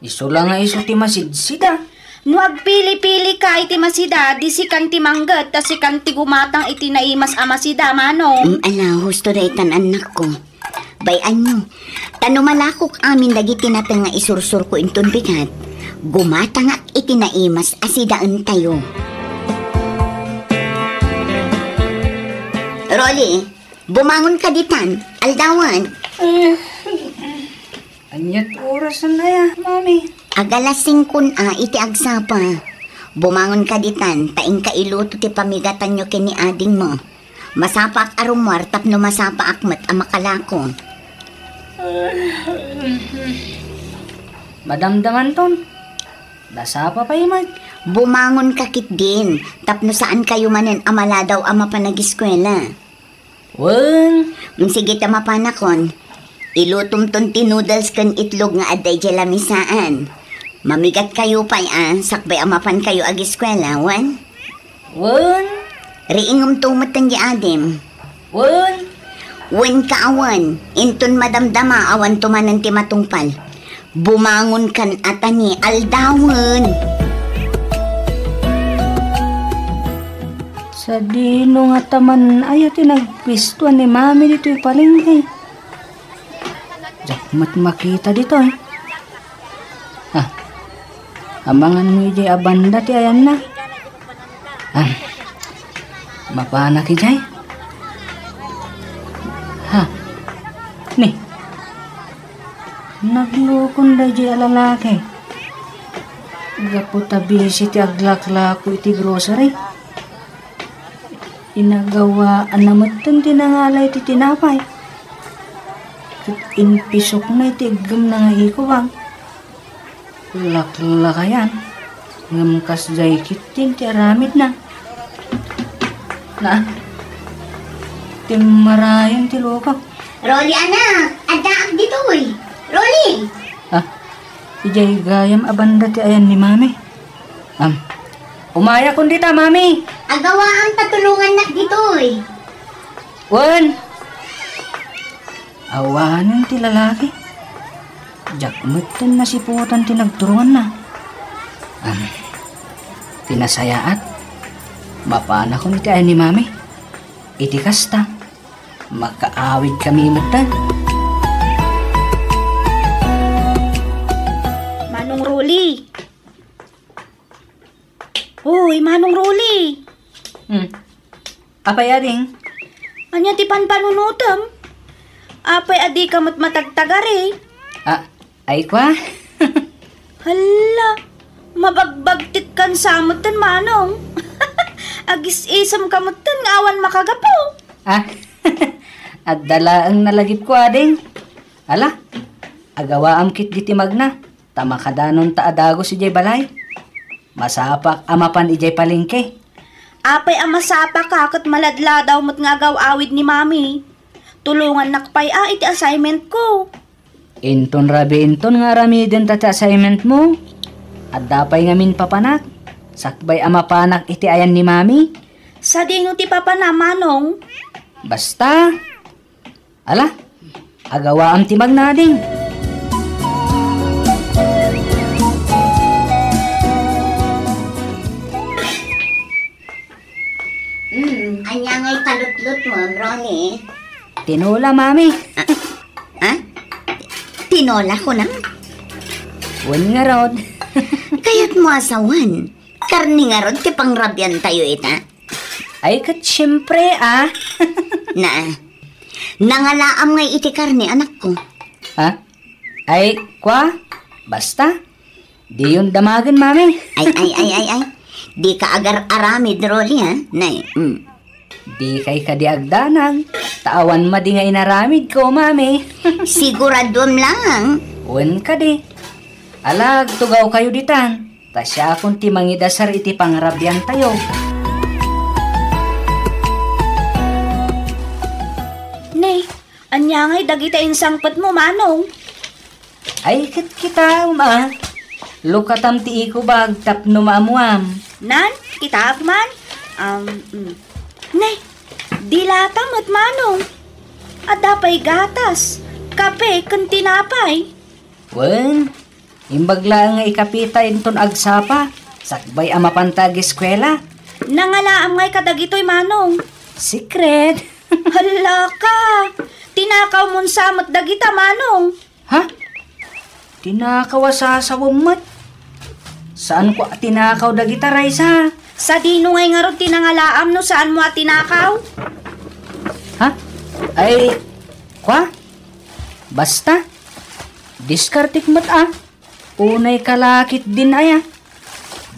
Isu la nga isu ti masidsida. No agpili-pilika iti masida, di sikan ti mangget, ta sikan ti gumatang iti naimas a masida, Manong. Mm, ala, husto daytan, annakko. Bay-anyo, ta no malakok amin dagiti nateng nga isursurko inton bigat, gumatangak iti naimas a sidaentayo. Rolly, bumangon ka ditan, aldawan. Aniat orasen aya, Mami? Agalas singkon a iti agsapa. Bumangon ka ditan, ta inka iluto ti pamigatanyo ken ni adingmo. Masapaak a rummuar tapno masapaak met a makalako. Madamdamanton. Nasapa pay met. Bumangon ka ketdin, tapno saankayo manen a maladaw a mapan agiskuela. Wen. Mm, sige ta mapanakon. Ilutomton ti noodles ken itlog nga adda idiay lamisaan. Mamigatkayo pay a sakbay a mapankayo agiskuela, wen? Wen. Riingemto metten di adim. Wen. Wen ka a wen. Inton madamdama, awanto manen ti matungpal. Bumangon kan atani aldawen. Sadino nga taman aya ti nagpistoan ni Mami ditoy palengke? Diak met makita ditoy. Ah, amangan mo idiay a banda ti ayanna. Ah, mapanak idiay? Ha? Ni? Naglukon daydiay a lalaki. Gapu ta busy ti aglaklako iti grocery. Inagawaanna metten ti nangala iti tinapay. Ket impisokna iti iggemna nga ikubag. Laklakayan, ngem kasdiay ketdin ti aramidna. Na, timmarayen ti lukok. Rolly, anak, addaak ditoy. Rolly! Ah, idiay gayam a banda ti ayan ni Mami. Am, umayakon dita, Mami. Agawaam ta tulongannak ditoy. Wen. Awanen ti lalaki. Diak metten nasiputan ti nagturonganna. Am, ti nasayaat, mapanakon iti ayan ni Mami. Iti kasta, makaawidkami metten. Manong Rolly. Uy, Manong Rolly. Hmm. Apay, ading? Ania ti panpanunotem? Apay a dika met matagtagari? Ah, ay kwa? Hala, mabagbagtit kan sa metten, Manong. Agis-isem ka metten nga awan makagapu. Ah, adda laeng nalagipko, ading. Ala, agawaam ketdi ti magna. Ta makadanonta a dagus idiay balay. Masapak a mapan idiay palengke. Apay a masapaka ket maladladaw met nga agaw-awid ni Mami. Tulongannak pay a iti assignment ko. Inton rabiinton nga aramidenta ti assignment mo. Adda pay ngamin papanak. Sakbay a mapanak iti ayan ni Mami. Sadino ti papana, Manong? Basta, ala, agawaam ti magnading. Hmm, ania ngay palutlutmo, Ronnie? Tinola, Mami. Ah, ah? Tinola, kunam? Wen ngarud. Kayatmo a sawen, karne ngarud ti pangrabiantayo ita? Ay, ket siempre, ah. Na, Nangalaam ngay iti karne, anakko. Ha? Ay, kua? Basta? Diyon damagen, mami. Ay, ay, ay, ay, ay. Dika agar-aramid, Rolly, ha? Nay, mm. Dikay kadi agdanag, ta awan madi nga inaramidko, mami. Siguraduam lang. Wen kadi. Ala, agtugawkayo ditan, ta siakon ti mangidasar iti pangrabiantayo. Ne, ania ngay dagita insangpetmo, Manong? Ay, ket kitaem a. Lukatam ti ikubag tapno maammuam. Nan, kitaek man. Um, mm. Ne, dilata met, Manong. Adda pay gatas, kape, ken tinapay. Wen, imbag laeng nga ikapita inton agsapa, sakbay a mapanta ageskuela. Nangalaam ngay kadagitoy, Manong? Secret. Hala ka! Tinakawmon sa met dagita, Manong. Ha? Tinakaw a sasawem met? Saanko a tinakaw dagita, Raisa. Sadino ngay ngarud ti nangalaam no saanmo a tinakaw? Ha? Ay, kua? Basta, diskartek met a. Unay ka la ketdin aya.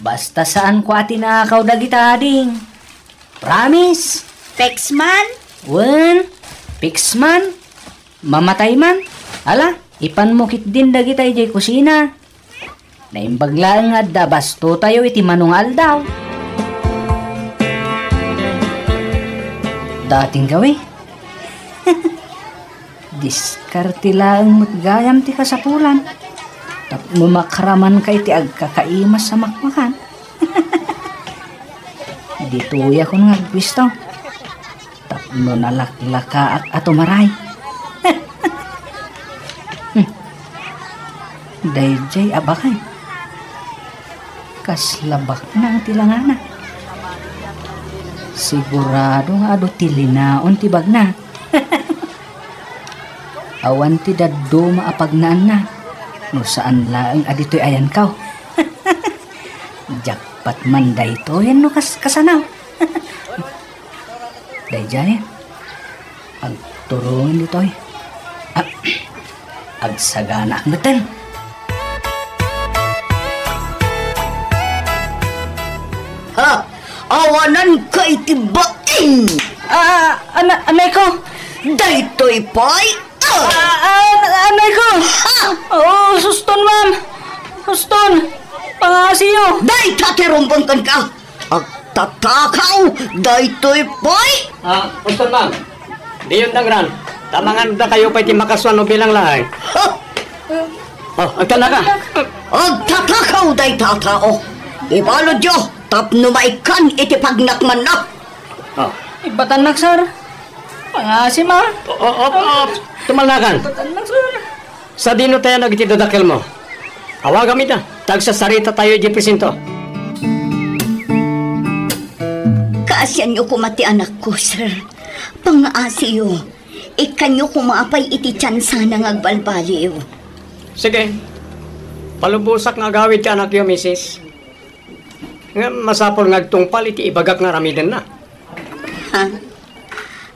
Basta saanko a tinakaw dagita, ading. Promise. Fix man? Wen, fix man. Mamatay man. Ala, ipanmo ketdin dagita idiay kusina. Naimbag laeng nga adda bastotayo iti mano nga aldaw. Dating gawi. Diskarte laeng met gayam ti kasapulan tapno makramanka iti agkakaimas a makmakan. Ditoyakon nga agpuesto tapno nalaklakaak a tumaray. Hmm. Daydiay a bakay. Kasla baknang ti langana. Sigurado nga adu ti linaon ti bagna. Awan ti dadduma a pagnaanna no saan laeng a ditoy ayankaw. Jackpot man daytoy no kas-, kasanaw. Daydiay, agturong ditoy. Ah, agsaganaak metten. Ha? Awananka iti bain! Ah, ana-, anayko! Daytoy pay! Ah! Ah, ah, anayko! Ha? Oh, suston, ma'am! Suston! Pangasiyo! Dayta ti rumbeng kenka! Agtatakaw daytoy pay! Ah, suston, ma'am. Diyon dangran. Ta manganda kayo pay ti makasuan no bilang laeng. Ha? Oh, agtanaka. Agtatakaw dayta a tao. Ibaludyo tapno maikkan iti pagnakmanna. Oh. Ibatannak, sir. Pangasi, ma. Oh, oh, oh, oh. Tumalnakan. Ibatannak, sir. Sadino tayo nagiti dadakkelmo? Awagam ita. Tagsasarita tayo iti presinto. Kaasianyo koma ti anakko, sir. Pangaasiyo. Ikkanyo koma pay iti tiyansana nga agbalbaliw. Sige. Palubosak nga agawid ti anakyo, misis. Ngem masapul nga agtungpal iti ibagak nga aramidenna. Ha?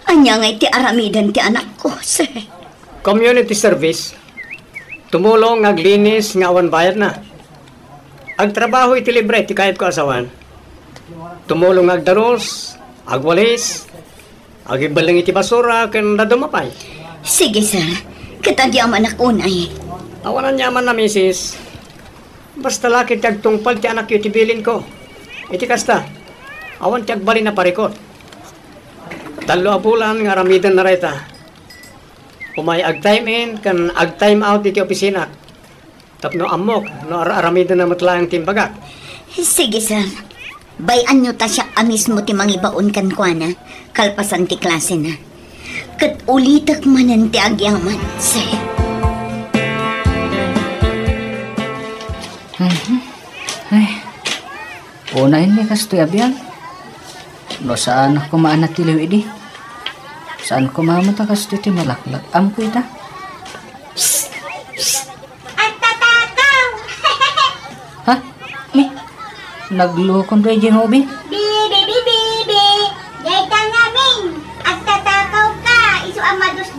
Ania nga iti aramiden ti anakko, sir? Community service. Tumulong nga aglinis nga awan bayadna. Agtrabaho iti libre ti kayatko a asawan. Tumulong nga agdaros, agwalis, agibelleng iti basura, ken dadduma pay. Sige, sir. Ket agyamanak unay. Awan aniamanna, misis. Basta la ket ti agtungpal ti anakyo ti bilinko. Iti kasta, awan ti agbalin a parikut. Tallo a bulan nga aramidenna dayta. Umay ag-time in ken ag-time out iti opisinak. Tapno ammok no ar-aramidenna met laeng ti imbagak. Sige, sir. Bay-anyo ta siak a mismo ti mangibaon kenkuana kalpasan ti klasena. Ket ulitek manen ti agyaman, sir. Mhm. Ay. Unayen ni kastoy a biag. No saan koma a natiliw idi. Saan koma met a kastoy ti malaklak-amko ita. Psst! Psst! Agtatakaw! Ha? Ni? Naglukon daydiay nga ubi? Bibi, bibi, bibi! Dayta ngamin! Agtatakaw ka! Isu a madus-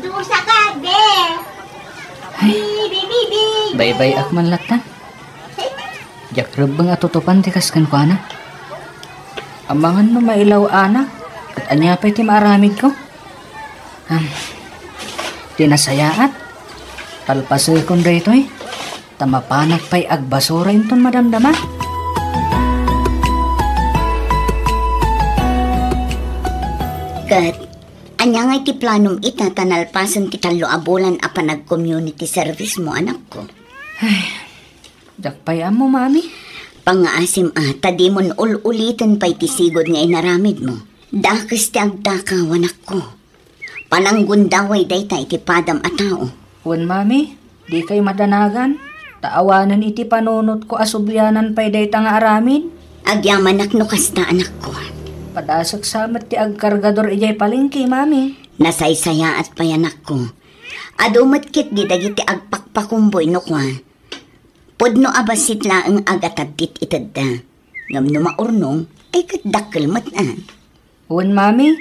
Baybay-ak man latta. Diak rebbeng a tutupan ti kas kenkuana. Amangan no mailaw-anak, ket ania pay ti maaramidko? Am, ti nasayaat, palpasekon daytoy, ta mapanak pay agbasura inton madamdama. Ket ania ngay ti planom ita ta nalpasen ti tallo a bulan a panag-community service mo, anakko? Ay, diak pay ammo, Mami. Pangngaasim a, ta dimon ul-uliten pay ti sigud nga inaramidmo. Dakes ti agtakaw, anakko. Pananggundaway dayta iti padam a tao. Wen, Mami, dikay madanagan, ta awanen iti panunotko a sublianan pay dayta nga aramid. Agyamanak no kasta, anakko. Padasek sa met ti agkargador idiay palengke, Mami. Nasaysayaat pay, anakko. Adu met ketdi dagiti agpakpakumboy no kua, pudno a bassit laeng a gatad ti itedda. Ngem no maurnong, ay ket dakkel met a. Wen, Mami,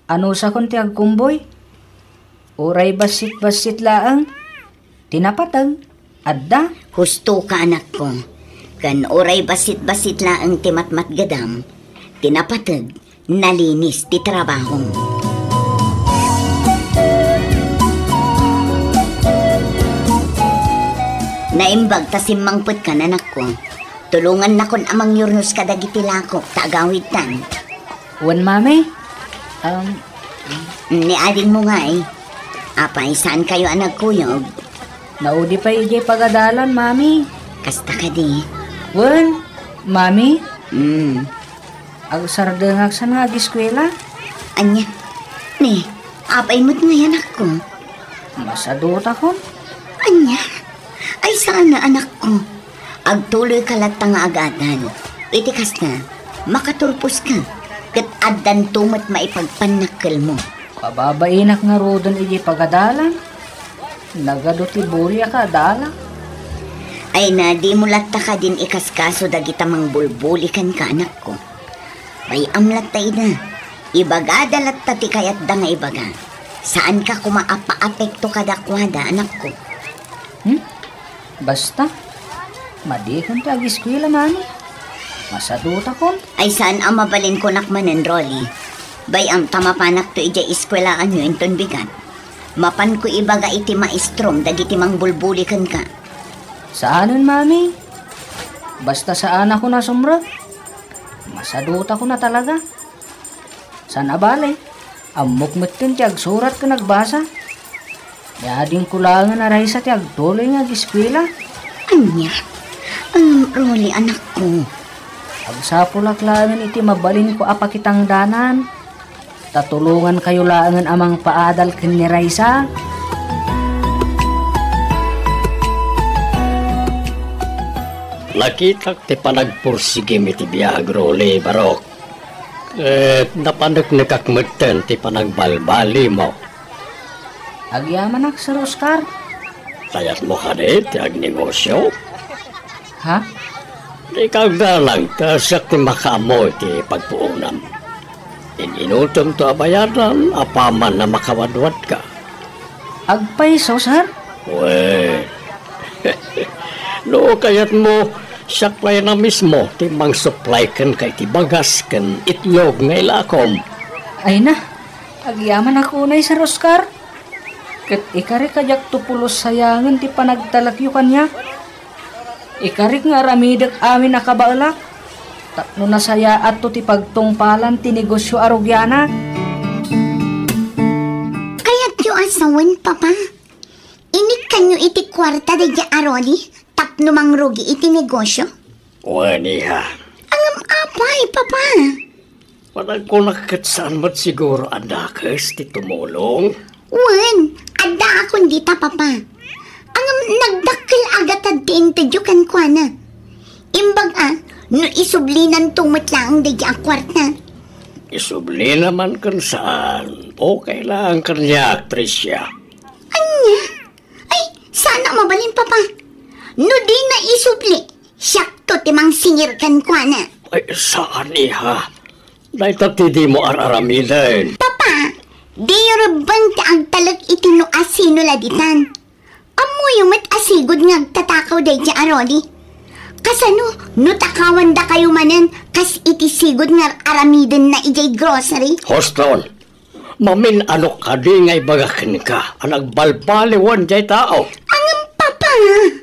anusakon ti agkumboy? Uray bassit-bassit laeng, ti napateg, adda. Husto ka, anakko. Ken uray bassit-bassit laeng ti matmatgedam, ti napateg, nalinis ti trabahom. Naimbag ta simmangpetkan, anakko. Tulongannakon a mangyurnos kadagiti lakok ta agawidtan. Wen, Mami? Um, Ni adingmo ngay, apay, saankayo a nagkuyog? Naudi pay idiay pagadalan, Mami. Kasta kadi? Wen, Mami? Hmm. Agsardengak san nga agiskuela. Ania? Ni, apay met ngay, anakko? Masadutakon. Ania? Ay, saan a, anakko. Agtuloyka latta nga agadal. Iti kasta, makaturposka, ket addanto met maipagpannakkelmo. Pababainak ngaruden idiay pagadalan. Nagadu ti bulia ka, adala. Ay na, dimo latta kadin ikaskaso dagita mangbulbuli kenka, anakko. Bay-am latta ida. Ibagada latta ti kayatda nga ibaga. Saanka koma a paapekto kadakuada, anakko. Hmm? Basta, madikon ti agiskuela, Mami. Masadutakon. Ay, saan a mabalin kunak manen, Rolly. Bay-am ta mapanakto idiay eskuelaanyo inton bigat. Mapanko ibaga iti maestrom dagiti mangbulbuli kenka. Saanen, Mami. Basta saanakon a sumrek. Masadutakon a talaga. Saan a bale, ammok metten ti agsurat ken agbasa. Ni adingko laengen a Raisa ti agtuloy nga agiskuela. Ania? Ngem, Rolly, anakko. Agsapulak laengen iti mabalinko a pakitangdanan. Ta tulongankayo laengen a mangpaadal ken ni Raisa. Nakitak ti panagpursigim iti biag, Rolly, Barok. Ket napaneknekak metten ti panagbalbalimo. Agyamanak, Sir Oscar. Kayatmo kadi ti agnegosio? Ha? Ikaw na lang, ta siak ti makaammo iti pagpuonam. In-inutemto a bayadan, apaman a makawadwadka. Agpayso, sir? Wen. No kayatmo, siak laeng a mismo ti mangsuplay kenka iti bagas ken itlog nga ilakom. Ay na, agyamanak unay, Sir Oscar. Ket ikarik a diakto pulos sayangen ti panagtalekyo kaniak. Ikarik nga aramidek amin a kabaelak, tapno nasayaatto ti pagtungpalan ti negosio a rugianak. Kayatyo a sawen, Papa? Inikkanyo iti kuarta daydiay a Rolly tapno mangrugi iti negosio? Wen, iha. Ngem apay, Papa? Panagkunak ket saan met siguro a dakes ti tumulong? Wen, addaakon dita, Papa. Ngem nagdakkel a gatad ti intedyo kenkuana. Imbag a, no isublinanto met laeng daydiay a kuarta. Isublina man ken saan, okay laeng kaniak, Tricia. Ania? Ay, saan a mabalin, Papa. No dina isubli, siakto ti mangsingir kenkuana. Ay, saan, iha. Dayta ti dimo ar-aramiden. Papa, diyo rebbeng ti agtalek iti no asino la ditan. Ammoyo met a sigud nga agtatakaw daydi a Rolly. Kasano no takawandakayo manen kas iti sigud nga ar-aramidenna idiay grocery? Hoston, mamin-ano kadi nga ibaga kenka a nagbalbaliwen diay tao? Ngem, Papa.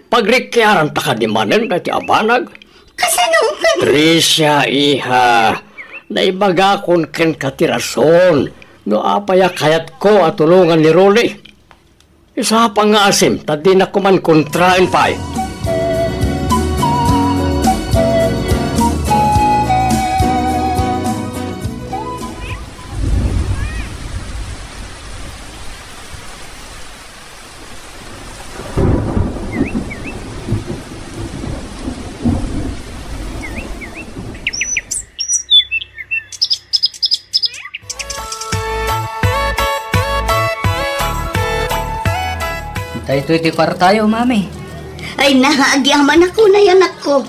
Pagrikiaranta kadi manen daydi a banag? Kasano kadi? Tricia, iha, naibagakon kenka ti rason no apay a kayatko a tulongan ni Rolly. Isapa nga asim, ta dinak koma kontraen pay. Daytoy ti kuartayo, Mami. Ay, naagyamanakon, anakko.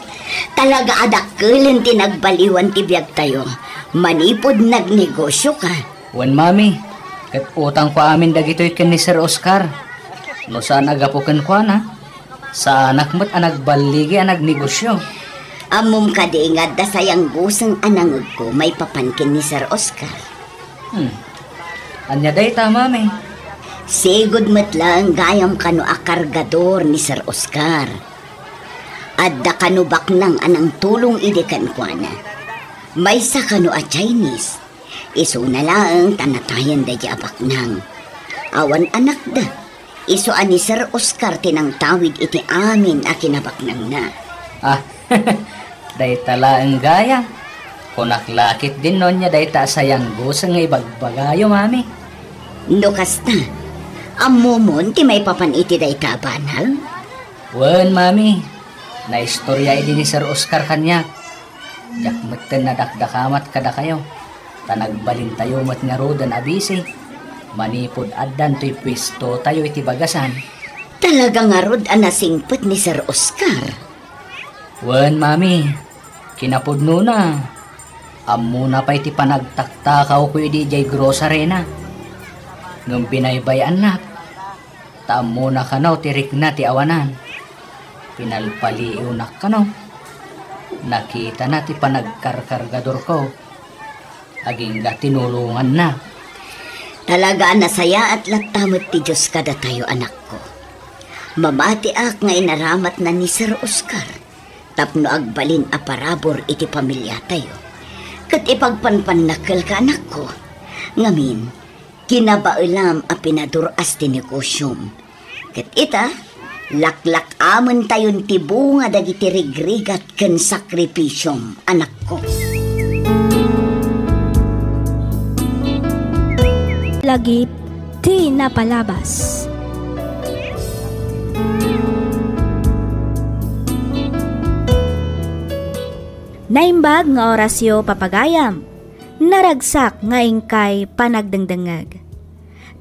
Talaga a dakkelen ti nagbaliwan ti biagtayo. Manipud nagnegosyoka. Wen, Mami. Ket utangko amin dagitoy ken ni Sir Oscar. No saan a gapu kenkuana, saanak met a nagballigi a nagnegosyo. Ammom kadi nga adda sayangguseng a nangegko maipapan ken ni Sir Oscar? Hmm. Ania dayta, Mami? Sigud met laeng gayam kano a kargador ni Sir Oscar. Adda kano baknang a nangtulong idi kenkuana. Maysa kano a Chinese. Isuna laeng ta natayen daydi a baknang. Awan anakda. Isu a ni Sir Oscar ti nangtawid iti amin a kinabaknangna. Ah, dayta laeng gayam. Kunak la ketdin no ania dayta a sayangguseng nga ibagbagayo, Mami. No kasta, ammomon ti maipapan iti dayta a banag? Wen, Mami. Naistorya idi ni Sir Oscar kaniak. Diak metten nadakdakamat kadakayo, ta nagbalintayo met ngaruden a bisi. Manipud addan toy puestotayo iti bagasan. Talaga ngarud a nasingpet ni Sir Oscar? Wen, Mami, kinapudnona, ammona pay ti panagtaktakawko idi idiay grocery-na. Ngem binaybay-annak, ta ammona kano ti rikna ti awanan. Pinalpaliiwnak kano. Nakitana ti panagkarkargadorko. Agingga tinulonganna. Talaga a nasayaat latta met ti Dios kadatayo, anakko. Mamatiak nga inaramatna ni Sir Oscar tapno agbalin a parabur iti pamiliatayo. Ket ipagpanpannakkelka, anakko. Ngamin, kinabaelam a pinadur-as ti negosyom. Ket ita, laklak-amentayon ti bunga dagiti rigrigat ken sakripisiom, anakko. Lagip ti napalabas. Naimbag nga orasyo, papagayam. Naragsak nga inkay panagdengdengngeg.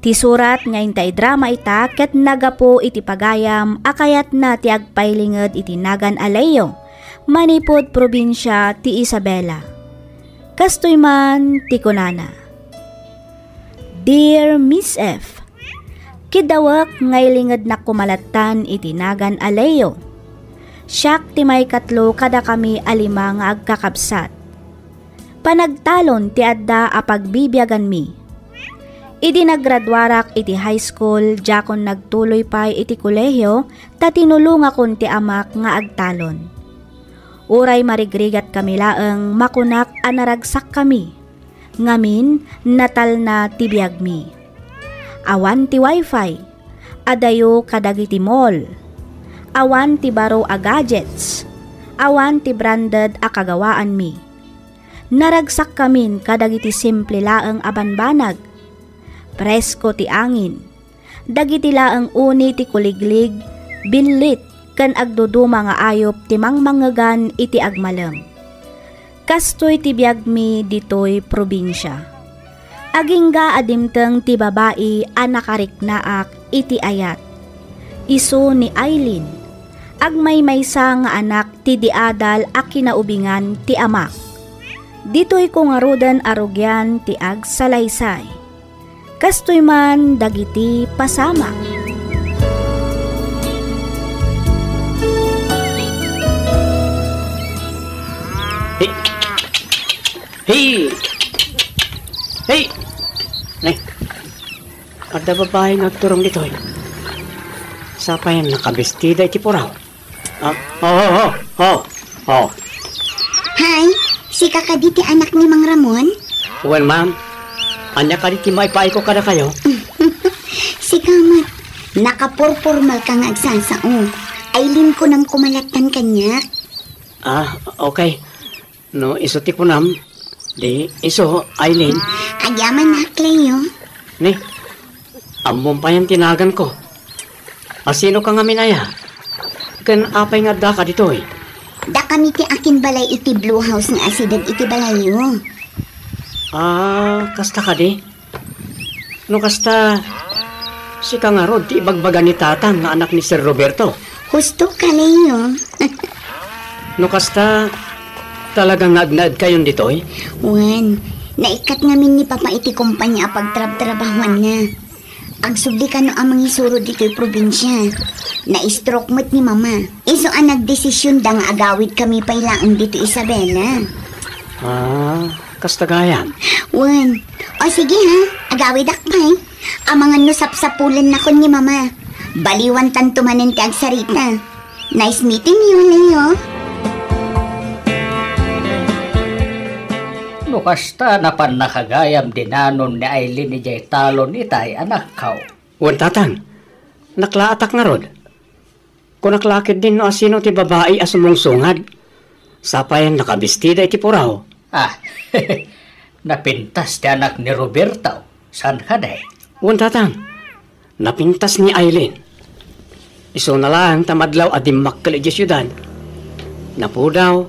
Ti surat nga inta idrama ita ket nagapu iti pagayam a kayatna ti agpailinged iti nagan a Leo, manipud probinsia ti Isabela. Kastoy man ti kunana, "Dear Miss F, kiddawek nga ilingednak koma lattan iti nagan a Leo. Siak ti maikatlo kadakami a lima nga agkakabsat. Panagtalon ti adda a pagbibiaganmi. Idi naggraduarak iti high school, diakon nagtuloy pay iti kolehio ta tinulongakon ti amak nga agtalon. Uray marigrigatkami laeng, makunak a naragsakkami. Ngamin, natalna ti biagmi. Awan ti wifi, adayo kadagiti mall. Awan ti baro a gadgets. Awan ti branded a kagawaanmi. Naragsakkamin kadagiti simple laeng a banbanag. Presko ti angin. Dagiti laeng uni ti kuliglig, billit, ken agduduma nga ayup ti mangmangegan iti agmalem. Kastoy ti biagmi ditoy probinsia. Agingga a dimteng ti babai a nakariknaak iti ayat. Isu ni Aileen, agmaymaysa nga anak ti diadal a kinaubingan ti amak. Ditoyko ngaruden a rugian ti agsalaysay. Kastoy man dagiti pasamak. Hey! Hey! Hey! Nay, adda babai nga agturong ditoy. Sapay nakabestida iti puraw. Ah, oh, oh, oh, oh, oh. Hi, sika kadi ti anak ni Mang Ramon? Wen, ma'am. Ania kadi ti maipaayko kadakayo? Sika met, nakapurpormal ka nga agsasao. Aileen kunam kumalattan kaniak. Ah, okay. No isu ti kunam, di isu, Aileen. Agyamanak, Leo. Ni, ammom payen ti naganko. A, sino ka ngamin aya? Ken apay nga addaka ditoy? Dakami ti akinbalay iti Blue House nga asideg iti balayyo. Ah, kasta kadi? No kasta, sika ngarud ti ibagbaga ni Tatang nga anak ni Sir Roberto? Husto ka, Leo. No kasta, talaga nga agnaedkayon ditoy? Wen, naikkat ngamin ni Papa iti kompanya a pagtrabtrabahuanna. Agsubli kano a mangisuro ditoy probinsia. Na-stroke met ni Mama. Isu a nagdesisyonda nga agawidkami pay laeng ditoy Isabela. Ah, kasta gayam. Wen. O sige ha, agawidak pay. Amangan no sapsapulennakon ni Mama. Baliwantanto manen ti agsarita. Nice meeting you, Leo. No kasta, napannaka gayam dinanon ni Aileen idiay talon itay, anakko. Wen, Tatang. Naklaatak ngarud. Kunak la ketdin no asino ti babai a sumungsungad. Sapay nakabestida iti puraw. Ah, napintas ti anak ni Roberto. Saan kadi? Wen, Tatang. Napintas ni Aileen. Isuna laeng ta madlaw a dimmakkel idiay siudad. Napudaw,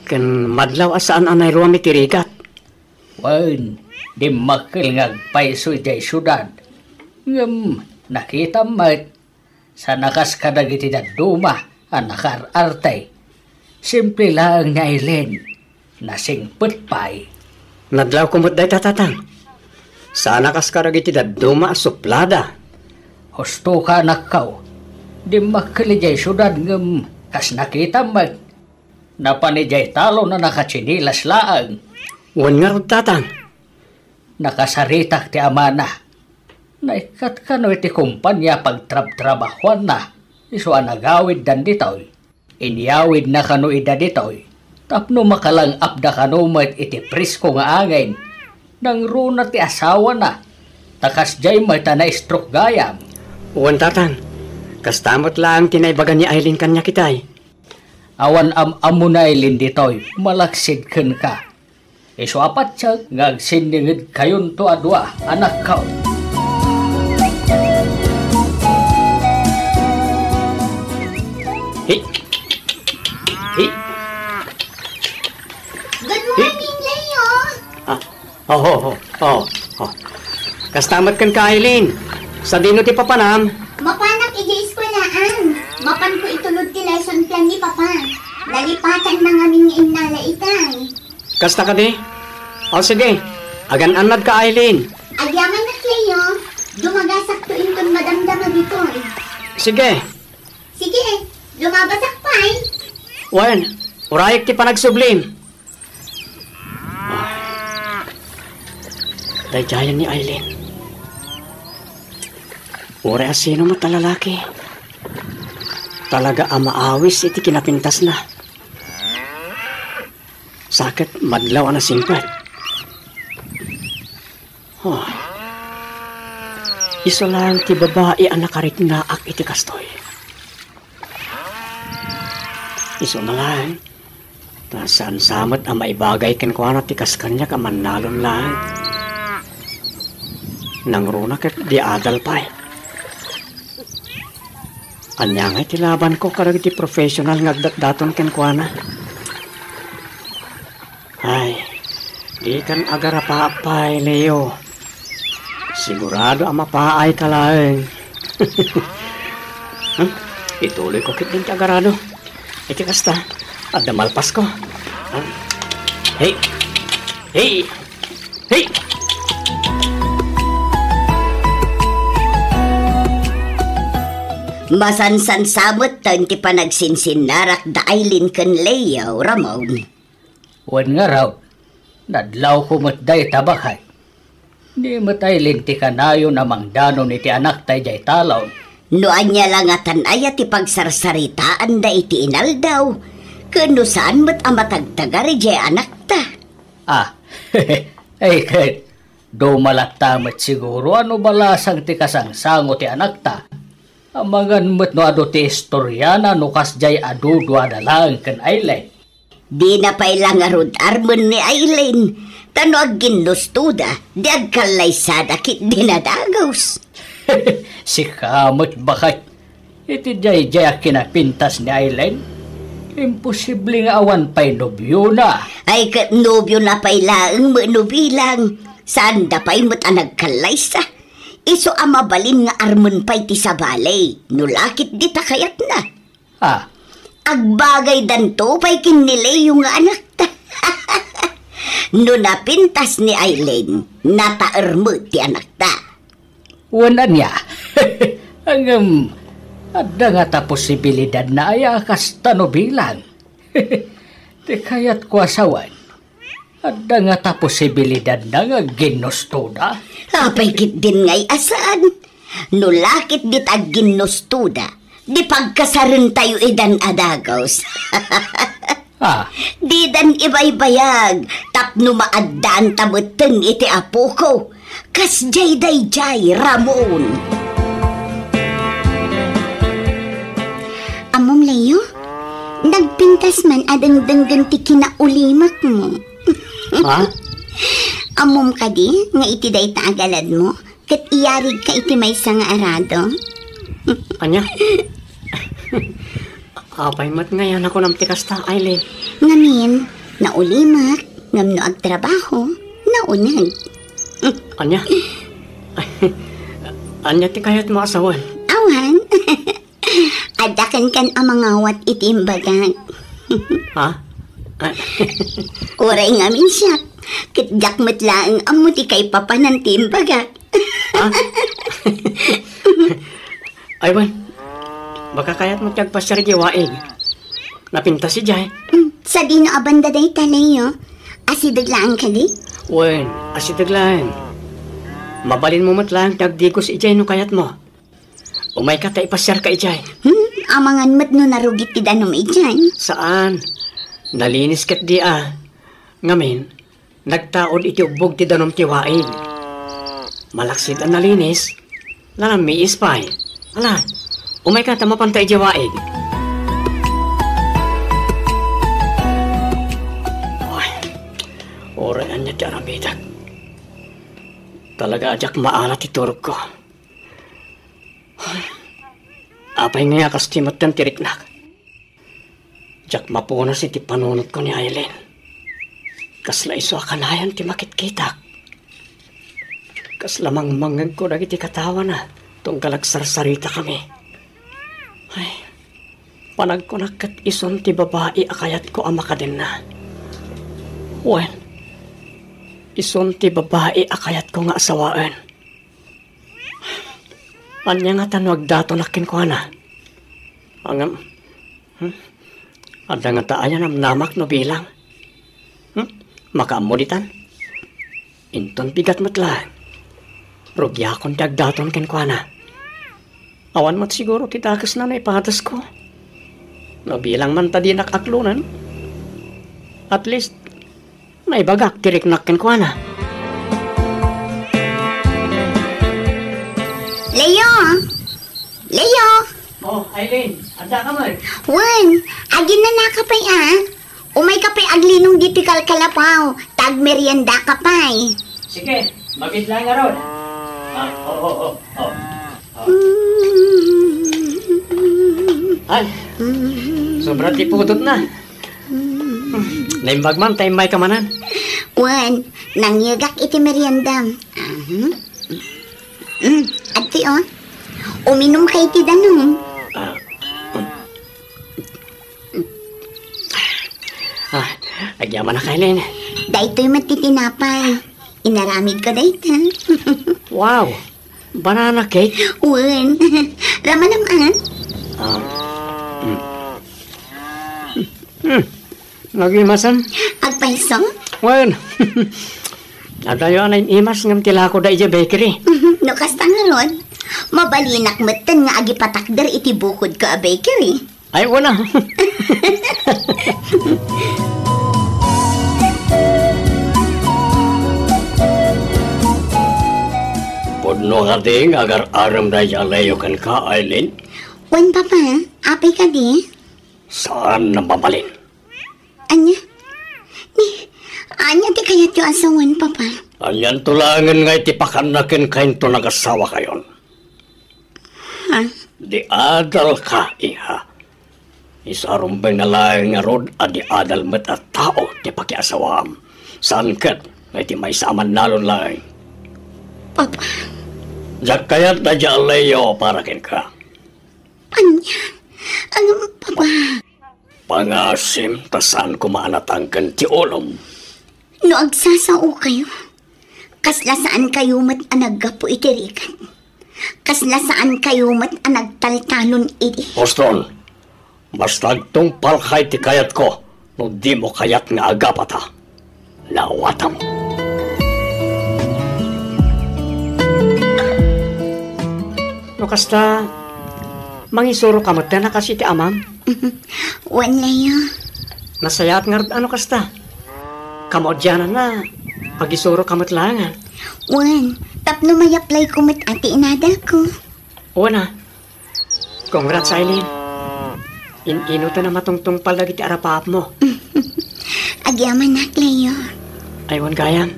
ken madlaw a saan a nairuam iti rigat. Wen, dimmakkel nga agpayso idiay siudad. Ngem nakitam met, saan a kas kadagiti dadduma a nakaar-arte. Simple laeng ni Aileen. Nasingpet pay. Nadlawko met dayta, Tatang. Saan a kas kadagiti dadduma a suplada. Husto ka, anakko. Dimmakkel idiay siudad ngem kas nakitam met, napan idiay talon a nakatsinilas laeng. Wen ngarud, Tatang. Nakasaritak ti amana. Naikkat kano iti kompania a pagtrabtrabahuanna, isu a nagawiddan ditoy. Inyawidna kano ida ditoy tapno makalang-apda kano met iti presko nga angin. Nangruna ti asawana, ta kasdiay met a na-stroke gayam. Wen, Tatang. Kasta met laeng ti naibaga ni Aileen kaniak itay. Awan am-ammo ni Aileen ditoy, malaksid kenka. Isu a patien nga agsinningedkayonto a dua, anakko. Hi. Hi. Good morning, Leo. Ah, oh, oh, oh, oh, oh. Kasta met kenka, Aileen. Sadino ti papanam? Mapanak idiay eskuelaan. Mapanko itulod ti lesson plan ni Papa. Nalipatan na ngamin nga innala itay. Kasta kadi? O sige, agan-annadka, Aileen. Agyamanak, Leo. Dumagasakto inton madamdama ditoy. Sige. Sige, lumabasak pay. Wen, urayek ti panagsublim. Daydiayen ni Aileen. Uray a sino met a lalaki, talaga a maawis iti kinapintasna. Sa ket madlaw a nasingpet. Oh. Isu laeng ti babai a nakariknaak iti kastoy. Isuna laeng, ta saan sa met a maibagay kenkuana ti kas kaniak a mannalon laeng. Nangruna ket di adal pay. Ania ngay ti labanko kadagiti professional nga agdatdaton kenkuana? Ay, dikan agarapaap pay, Leo. Sigurado a mapaayka laeng. Hmm? Ituloyko ketdin ti agarado. Iti kasta, adda malpasko. Ah. Hey! Hey! Hey! Masansan sa met ti panagsinsinnarak da Aileen ken Leo, Ramon. Wen ngarud, nadlawko met dayta, baket. Ni met Aileen ti kanayon a mangdanon iti anakta idiay talon. No ania la ngatan aya ti pagsarsaritaanda iti inaldaw, ken no saan met a matagtagar idiay anakta. Ah, ay ket, duma latta met siguro a no balasang ti kasangsango ti anakta. Amangan met no adu ti istoriana no kasdiay a duduada laeng ken Aileen. Dina pay la ngarud armen ni Aileen, ta no agginnustoda, di agkallaysada ketdi nadagus. Sika met, baket. Iti daydiay a kinapintas ni Aileen, imposible nga awan pay nobiona. Ay, ket nobiona pay laeng met no bilang, saanda pay met a nagkallaysa. Isu a mabalin nga armen pay ti sabali, no la ketdi ta kayatna. Ah. Agbagaydanto pay ken ni Leo nga anakta. No napintas ni Aileen, nataer met ti anakta. Wen ania? Ngem, adda ngata posibilidadna aya a kasta no bilang? Ti kayatko a sawen, adda ngata posibilidadna nga agginnustoda? Apay ketdin ngay a saan? No la ketdi ta agginnustoda, di pagkasarentayo idan a dagus. Ah. Didan ibaybayag tapno maaddaanta metten iti apoko. Kasdiay daydiay, Ramon. Ammom, Leo, nagpintas man a dengdenggen ti kinaulimakmo. Ha? Ammom kadi nga iti dayta a galadmo, ket iyarigka iti maysa nga arado? Ania? Apay met ngay a nakunam ti kasta, Aileen? Ngamin, naulimak, ngem no agtrabaho, nauneg. Ania? Ania ti kayatmo a sawen? Awan. Adda kenkan a mangawat iti imbagak. Ha? Uray ngamin siak, ket diak met laeng ammo ti kaipapanan ti imbagak. Ha? Ay, wen. Baka kayatmo ti agpasiar idiay waig. Napintas idiay. Hmm, sadino a banda dayta, Leo? Asideg laeng kadi? Wen, asideg laeng. Mabalinmo met laeng ti agdigos idiay no kayatmo. Umayka ta ipasiarka idiay. Hmm, amangan met no narugit ti danum idiay. Saan. Nalinis ketdi a. Ngamin, nagtaud iti ubbog ti danum ti waig. Malaksid a nalinis, nanammiis pay. Ala, umayka ta mapanta idiay waig. Ay, uray ania ti aramidek. Talaga a diak maala ti turogko. Apay ngay a kasta metten ti riknak? Diak mapunas iti panunotko ni Aileen. Kasla isu a kanayon ti makitkitak. Kasla mangmangngegko dagiti katawana tunggal agsarsaritakami. Ay, panagkunak ket isun ti babai a kayatko a makadenna. Wen, isun ti babai a kayatko nga asawaen. Ania ngata no agdatonak kenkuana? Ngem, hmm? Adda ngata aya namnamak no bilang? Hmm? Makaammo ditan? Inton bigat met laeng, rugiakon ti agdaton kenkuana. Awan met siguro ti dakesna no ipatesko. No bilang man ta dinak aklonen, at least, naibagak ti riknak kenkuana. Leo! Leo! Oh, Aileen, adda ka man? Wen, aginnanaka pay a. Umayka pay aglinong ditoy kalkalapaw, ta agmeriendaka pay. Sige, mabiit laeng ngarud. Ah, oo, oo, oo. Ay, sobra ti pudotna. Naimbag man ta immayka manen. Wen, nangyegak iti meriendam. Aha. Mm, adtoy, o. Uminumka iti danum. Ah, mm. Ah, agyamanak, Aileen. Daytoy met ti tinapay. Inaramidko dayta. Wow! Banana cake? Wen. Ramanam, a? Ah. Mm. Mm. Agimasem? Agpayso? Wen. Adayo a naim-imas ngem ti lakoda idiay bakery. No kasta ngarud, mabalinak metten nga agipatakder iti bukodko a bakery. Ay, wala. Pudno kadi nga agar-arem dayta a Leo kenka, Aileen? Wen, Papa. Apay kadi? Saan a mabalin? Ania? Ni, ania ti kayatyo a sawen, Papa? Anianto laengen nga iti pakanna kenka inton agasawakayon? Ha? Di adalka, iha. Isa rumbeng na laeng ngarud a di adal met a tao ti pakiasawaam. Saan ket nga iti maysa a mannalon laeng? Papa. Diak kayat dayta a Leo para kenka. Ania? Ngem, Papa. Pangasim ta saan koma a natangken ti ulom. No agsasaokayo, kasla saankayo met a naggapu iti rigat. Kasla saankayo met a nagtaltalon idi. Boston, basta agtungpalka iti kayatko no dimo kayat nga agapata. Naawatam. No kasta, mangisuroka metten a kas iti amam? Wen, Leo. Nasayaat ngarud a no kasta. Kamaudiananna, agisuroka met laengen. Wen, tapno mayaplayko met a ti inadalko. Wen a, congrats, Aileen. In-inutan a matungtungpal dagiti arapaapmo. Agyamanak, Leo. Ay, wen gayam.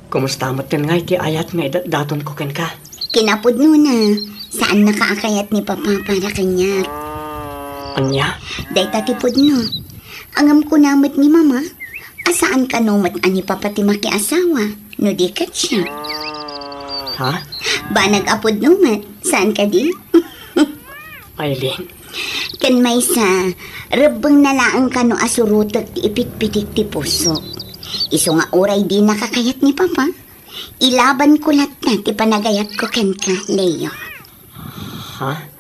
Kumusta metten ngay ti ayat nga idatdatonko kenka? Kinapudnona, saannaka a kayat ni Papa para kaniak. Ania? Dayta ti pudno. Ngem kuna met ni Mama, a saan kano met a ni Papa ti makiasawa, no di ket siak. Ha? Banag a pudno met, saan kadi? Aileen. Ken maysa, rebbengna laeng kano a surotek ti ipitpitik ti pusok. Isu nga uray dinaka kayat ni Papa, ilabanko latta ti panagayatko kenka, Leo. Ha?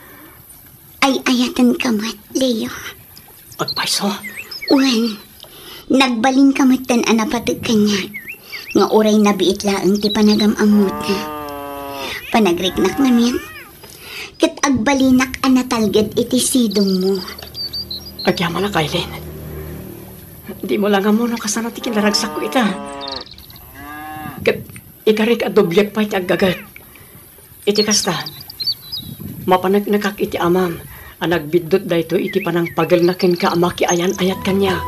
Ay-ayatenka met, Leo. Agpayso? Wen, nagbalinka metten a napateg kaniak, nga uray nabiit laeng ti panagam-ammota. Panagriknak ngamin, ket agbalinak a natalged iti sidongmo. Agyamanak, Aileen. Dimo la nga ammo no kasano ti kinaragsakko ita. Ket ikarik a dobliek pay ti aggaget. Iti kasta, mapaneknekak iti amam a nagbiddut daytoy iti panangpagelna kenka a makiayan-ayat kaniak.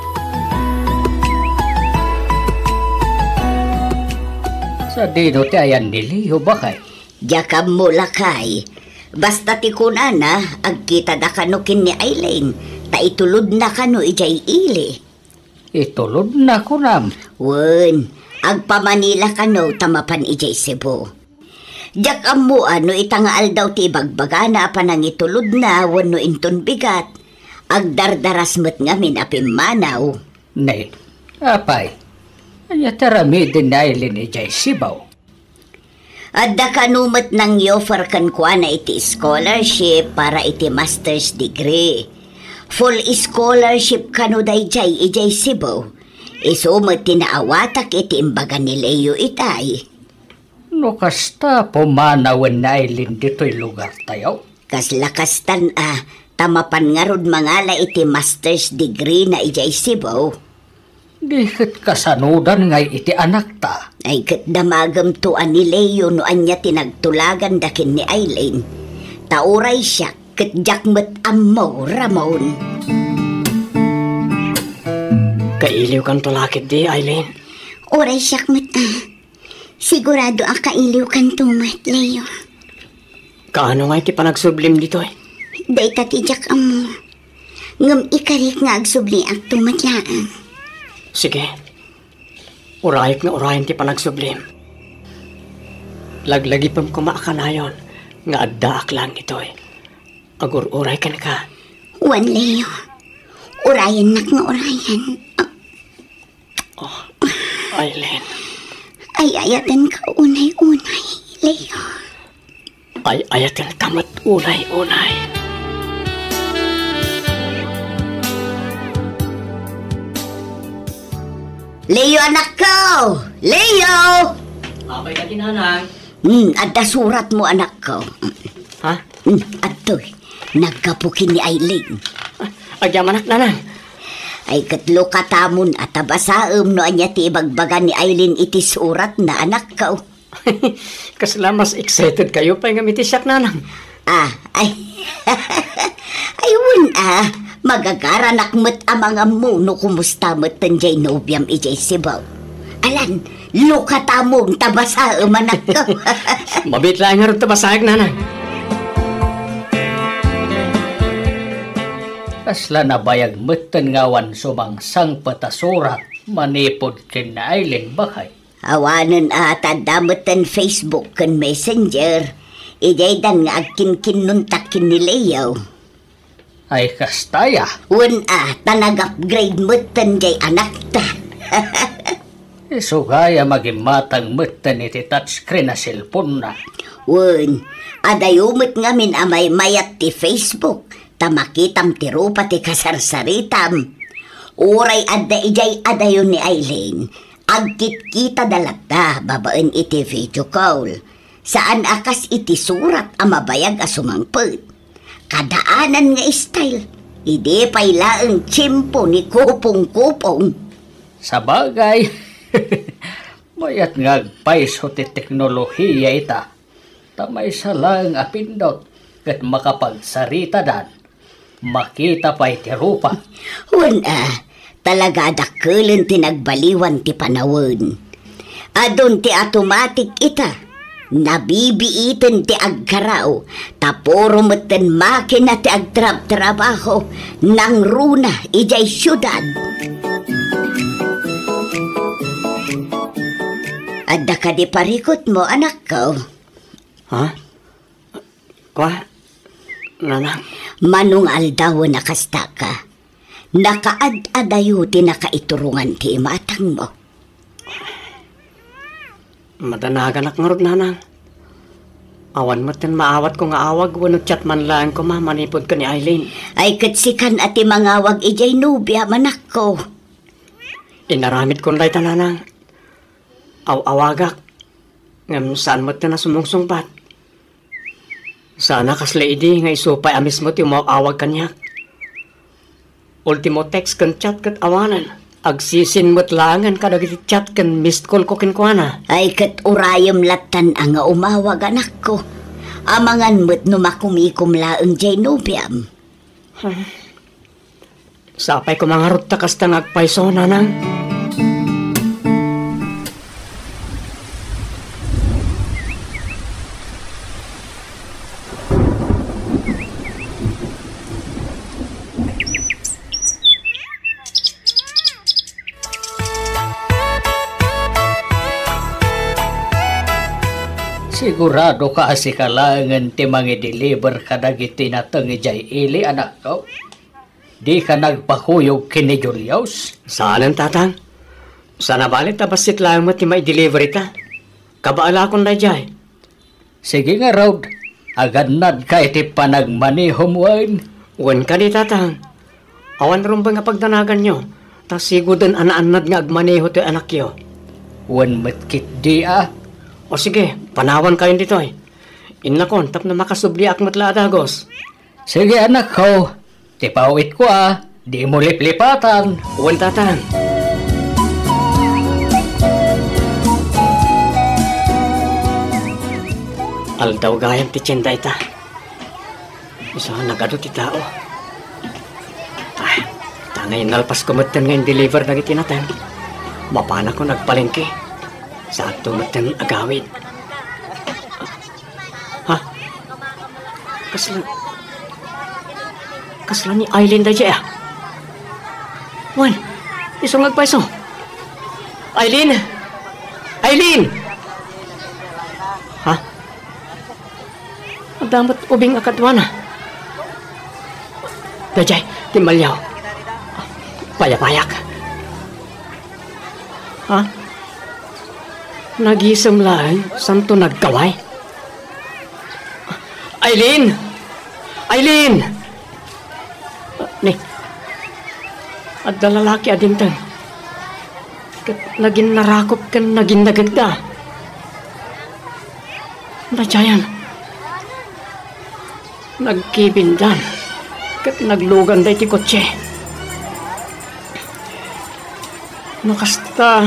Sadino ti ayan ni Leo, bakay? Diak ammo, lakay. Basta ti kunana, agkitada kano ken ni Aileen, ta itulodna kano idiay ili. Itulodna, kunam? Wen, agpa-Manila kano ta mapan idiay Cebu. Diak ammo a no ita nga aldaw ti ibagbagana a panangitulodna wenno inton bigat, agdardaras met ngamin a pimmanaw. Ne, apay, ania ti aramiden ni Aileen idiay Cebu? Adda kano met nang-i-offer kenkuana iti scholarship para iti master's degree. Full scholarship kano daydiay idiay Cebu. Isu met ti naawatak iti imbaga ni Leo itay. No kasta, pumanawen ni Aileen ditoy lugartayo? Kasla kastan a, ta mapan ngarud mangala iti master's degree na idiay Cebu. Di ket kasanodan ngay iti anakta? Ay, ket damagemto a ni Leo no ania ti nagtulaganda ken ni Aileen. Ta uray siak, ket diak met ammo, Ramon. Kailiwkanto la ketdi, Aileen? Uray siak met, ah. Sigurado a kailiwkanto met, Leo. Kaano ngay ti panagsublim ditoy? Dayta ti diak ammo. Ngem ikarik nga agsubliakto met laeng. Sige. Urayek nga urayen ti panagsublim. Laglagipem koma a kanayon nga addaak laeng ditoy. Agur-uray kenka. Wen, Leo. Urayennak nga urayen. Ah. Oh, Aileen. Ay-ayatenka unay-unay, Leo. Ay-ayatenka met unay-unay. Leo, anakko! Leo! Apay ka, nanang? Hmm, adda suratmo, anakko. Ha? Hmm, adtoy. Naggapu ken ni Aileen. Ah, agyamanak, nanang. Ay, ket lukatamon a ta basaem no ania ti ibagbaga ni Aileen iti suratna, anakko. Kasla mas excited kayo pay ngem iti siak, nanang. Ah, ay. Ay, wen, ah. Magagaranak met a mangammo no kumusta met ten jay nobiam idiay Cebu. Alan, lukatamon ta basaem, anakko. Mabiit laeng ngarud ta basaek, nanang. Kasla nabayag met ten nga awan sumangsangpet a surat manipud ken ni Aileen, baket. Awanen a ta adda met ten Facebook ken Messenger. Idiaydan nga agkinkinnontak ken ni Leo. Ay, kasta aya? Wen a, ta nag-upgrade met ten jay anakta. Isu gayam a gimmatang met ten iti touchscreen a cellphone-na. Wen, adayo met ngamin a maymayat ti Facebook, ta makitam ti rupa ti kasarsaritam. Uray adda idiay adayo ni Aileen, agkitkitada latta babaen iti video call. Saan a kas iti surat a mabayag a sumangpet. Kadaanan nga style, idi pay laeng tiempo ni kupongkupong. Sabagay, mayat nga agpayso ti teknolohiya ita. Ta maysa laeng a pindot ket makapagsaritadan, makita pay ti rupa. Wen a, talaga a dakkelen ti nagbaliwan ti panawen. Adun ti automatic ita. Nabibiiten ti agkaraw, ta puro metten makina ti agtrabtrabaho, nangruna idiay siudad. Adda kadi parikutmo, anakko? Ha? Kua, nanang. Mano nga aldawen a kastaka? Nakaad-adayo ti nakaiturongan ti imatangmo. Madanaganak ngarud, nanang. Awan met ten maawatko nga awag wenno chat man laeng koma manipud ken ni Aileen. Ay, ket sikan a ti mangawag idiay nobiam, anakko. Inaramidkon dayta, nanang. Aw-awagak, ngem saan met ten a sumungsungbat. Saan a kasla idi nga isu pay a mismo ti umaw-awag kaniak. Ultimo text ken chat ket awanen. Agsisin met laengen kadagiti chat ken missed call ko kenkuana. Ay, ket urayem lattan a nga umawag, anakko. Amangan met no makumikom laeng jay nobiam. Sapay koma ngarud ta kasta nga agpayso, nanang. Sigurado ka a sika laengen ti mangideliver kadagiti nateng idiay ili, anakko? Dika nagpakuyog ken ni Julius? Saanen, tatang. Saan a bale ta bassit laeng met ti maideliver ita. Kabaelakon daydiay. Sige ngarud, agannadka iti panagmanehom wen? Wen kadi, tatang. Awan rumbeng a pagdanaganyo, ta siguden a naannad nga agmaneho toy anakyo. Wen met ketdi a. O sige, panawankayon ditoy. Innakon tapno makasubliak met la a dagus. Sige, anakko. Ti pawitko a, dimo liplipatan. Wen, tatang. Aldaw gayam ti tienda ita. Isu, nagadu ti tao. Ah, ta nga innalpasko metten nga in-deliver dagiti nateng. Mapanakon agpalengke. Saanto metten agawid. Ha? Kasla, kasla ni Aileen daydiay a? Wen, isu nga agpayso. Aileen! Aileen! Ha? Adda met ubing a kaduana. Daydiay, timmaliaw. Payapayak. Ha? Nagisem laeng, saanto nagkaway? Aileen! Aileen! Ni, adda lalaki a dimteng. ket naginnarakop ken naginnagekda. Daydiayen, nagkibindan ket nagluganda iti kotse. No kasta,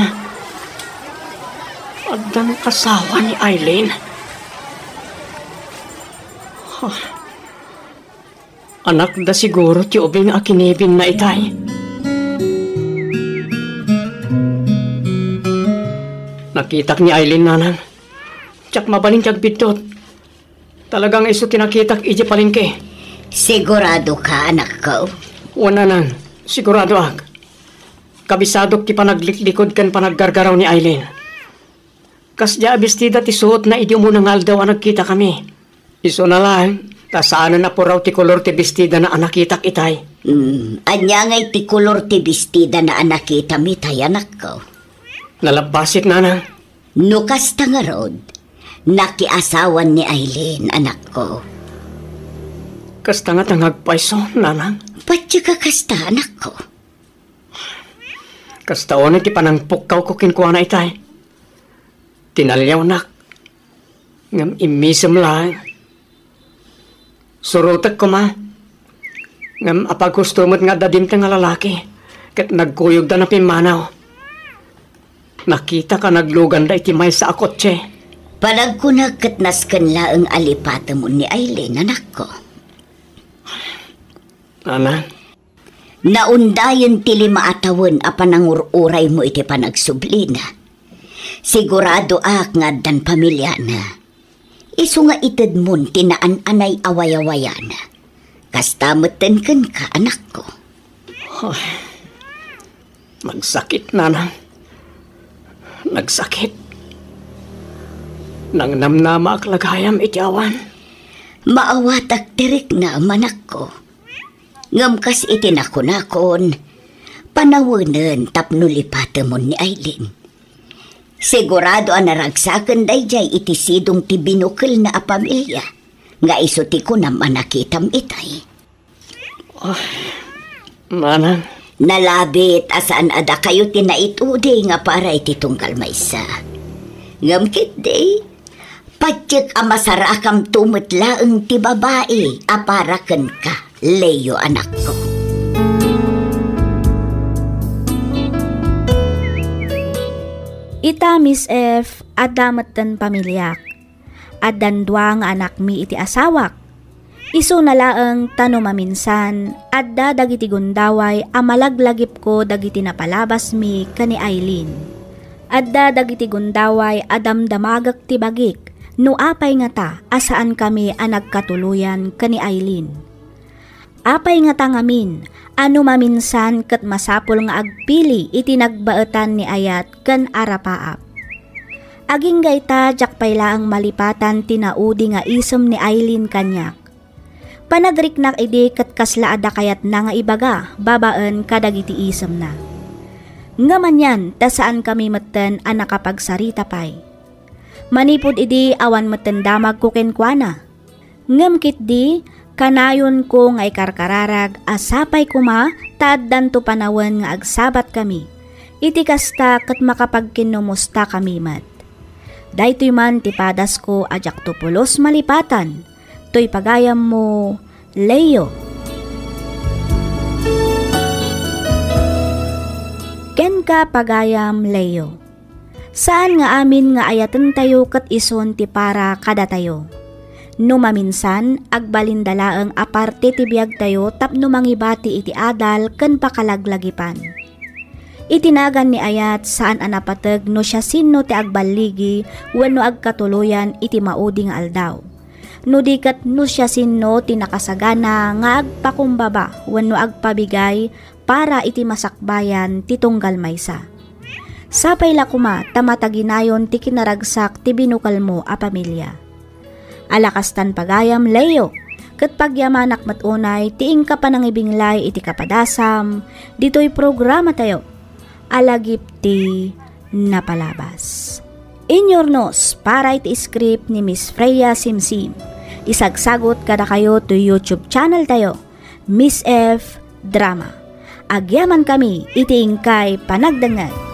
addan asawa ni Aileen? Huh. Anakda siguro ti ubing a kinibinna itay. Nakitak ni Aileen, nanang. Diak mabalin ti agbiddut. Talaga nga isu ti nakitak idiay palengke. Siguradoka, anakko? Wen, nanang. Siguradoak. Kabisadok ti panagliklikod ken panaggargaraw ni Aileen. Kasdiay a bestida ti suotna idi umuna nga aldaw a nagkitakami. Isuna laeng, ta saanen a puraw ti kolor ti bestidana a nakitak itay. Hmm, ania ngay ti kolor ti bestidana a nakitam itay, anakko? Nalabbasit, nanang. No kasta ngarud, nakiasawan ni Aileen, anakko. Kasta ngata nga agpayso, nanang? Patye ka kasta, anakko. Kasta unay ti panangpukkawko kenkuana itay. Tinaliawnak. Ngem immisem laeng. Surotek koma. Ngem apaghusto met nga adda dimteng a lalaki, ket nagkuyogda napimmanaw. Nakitak a nagluganda iti maysa a kotse. Panagkunak ket nasken laeng a lipatemon ni Aileen, anakko. Nanang. Naundayen ti lima a tawen a panangur-uraymo iti panagsublina. Siguradoak nga addan pamiliana. Isu nga itedmon ti naan-anay a wayawayana. Kasta metten kenka, anakko. Ay, nagsakit, nanang. Nagsakit. Nangnamnamaak la gayam iti awan. Maawatak ti riknam, anakko. Ngem kas iti nakunakon, panawenen tapno lipatemon ni Aileen. Sigurado a naragsaken daydiay iti sidong ti binukelna a pamilia, nga isu ti kunam a nakitam itay. Ay, nanang. Nalabit a saan a dakayo ti naitudi nga para iti tunggal maysa. Ngem ketdi, patiek a masarakamto met laeng ti babai a para kenka, Leo, anakko. Ita, Miss F, adda metten pamiliak. Addan dua nga anakmi iti asawak. Isuna laeng ta no maminsan, adda dagiti gundaway a malaglagipko dagiti napalabasmi ken ni Aileen. Adda dagiti gundaway a damdamagek ti bagik no apay ngata a saankami a nagkatuloyan ken ni Aileen. Apay ngata ngamin a no maminsan ket masapul nga agpili iti nagbaetan ni ayat ken arapaap? Agingga ita, diak pay laeng malipatan ti naudi nga isem ni Aileen kaniak. Panagriknak idi ket kasla adda kayatna nga ibaga babaen kadagiti isemna. Ngem anian ta saankami metten a nakapagsarita pay. Manipud idi awan metten damagko kenkuana. Ngem ketdi, kanayonko nga ikarkararag a sapay koma ta addanto panawen nga agsabatkami. Iti kasta ket makapagkinnumustakami met. Daytoy man ti padasko a diakto pulos malipatan. Toy pagayammo, Leo. Kenka, pagayam Leo. Saan nga amin nga ayatentayo ket isun ti para kadatayo. No maminsan, agbalinda laeng a parte ti biagtayo tapno mangibati iti adal ken pakalaglagipan. Iti nagan ni ayat, saan a napateg no siasino ti agballigi wenno agkatuloyan iti maudi nga aldaw. No di ket no siasino ti nakasagana nga agpakumbaba wenno agpabigay para iti masakbayan ti tunggal maysa. Sapay la koma ta mataginayon ti kinaragsak ti binukelmo a pamilia. Ala kastan pagayam, Leo, ket pagyamanak met unay ti inka panangibiglay iti kapadasam ditoy programatayo a Lagip ti Napalabas. Inyurnos para iti script ni Miss Freya Simsim. Isagsagut kadakayo toy YouTube channel tayo, Miss F Drama. Agyamankami iti inkay panagdengngeg.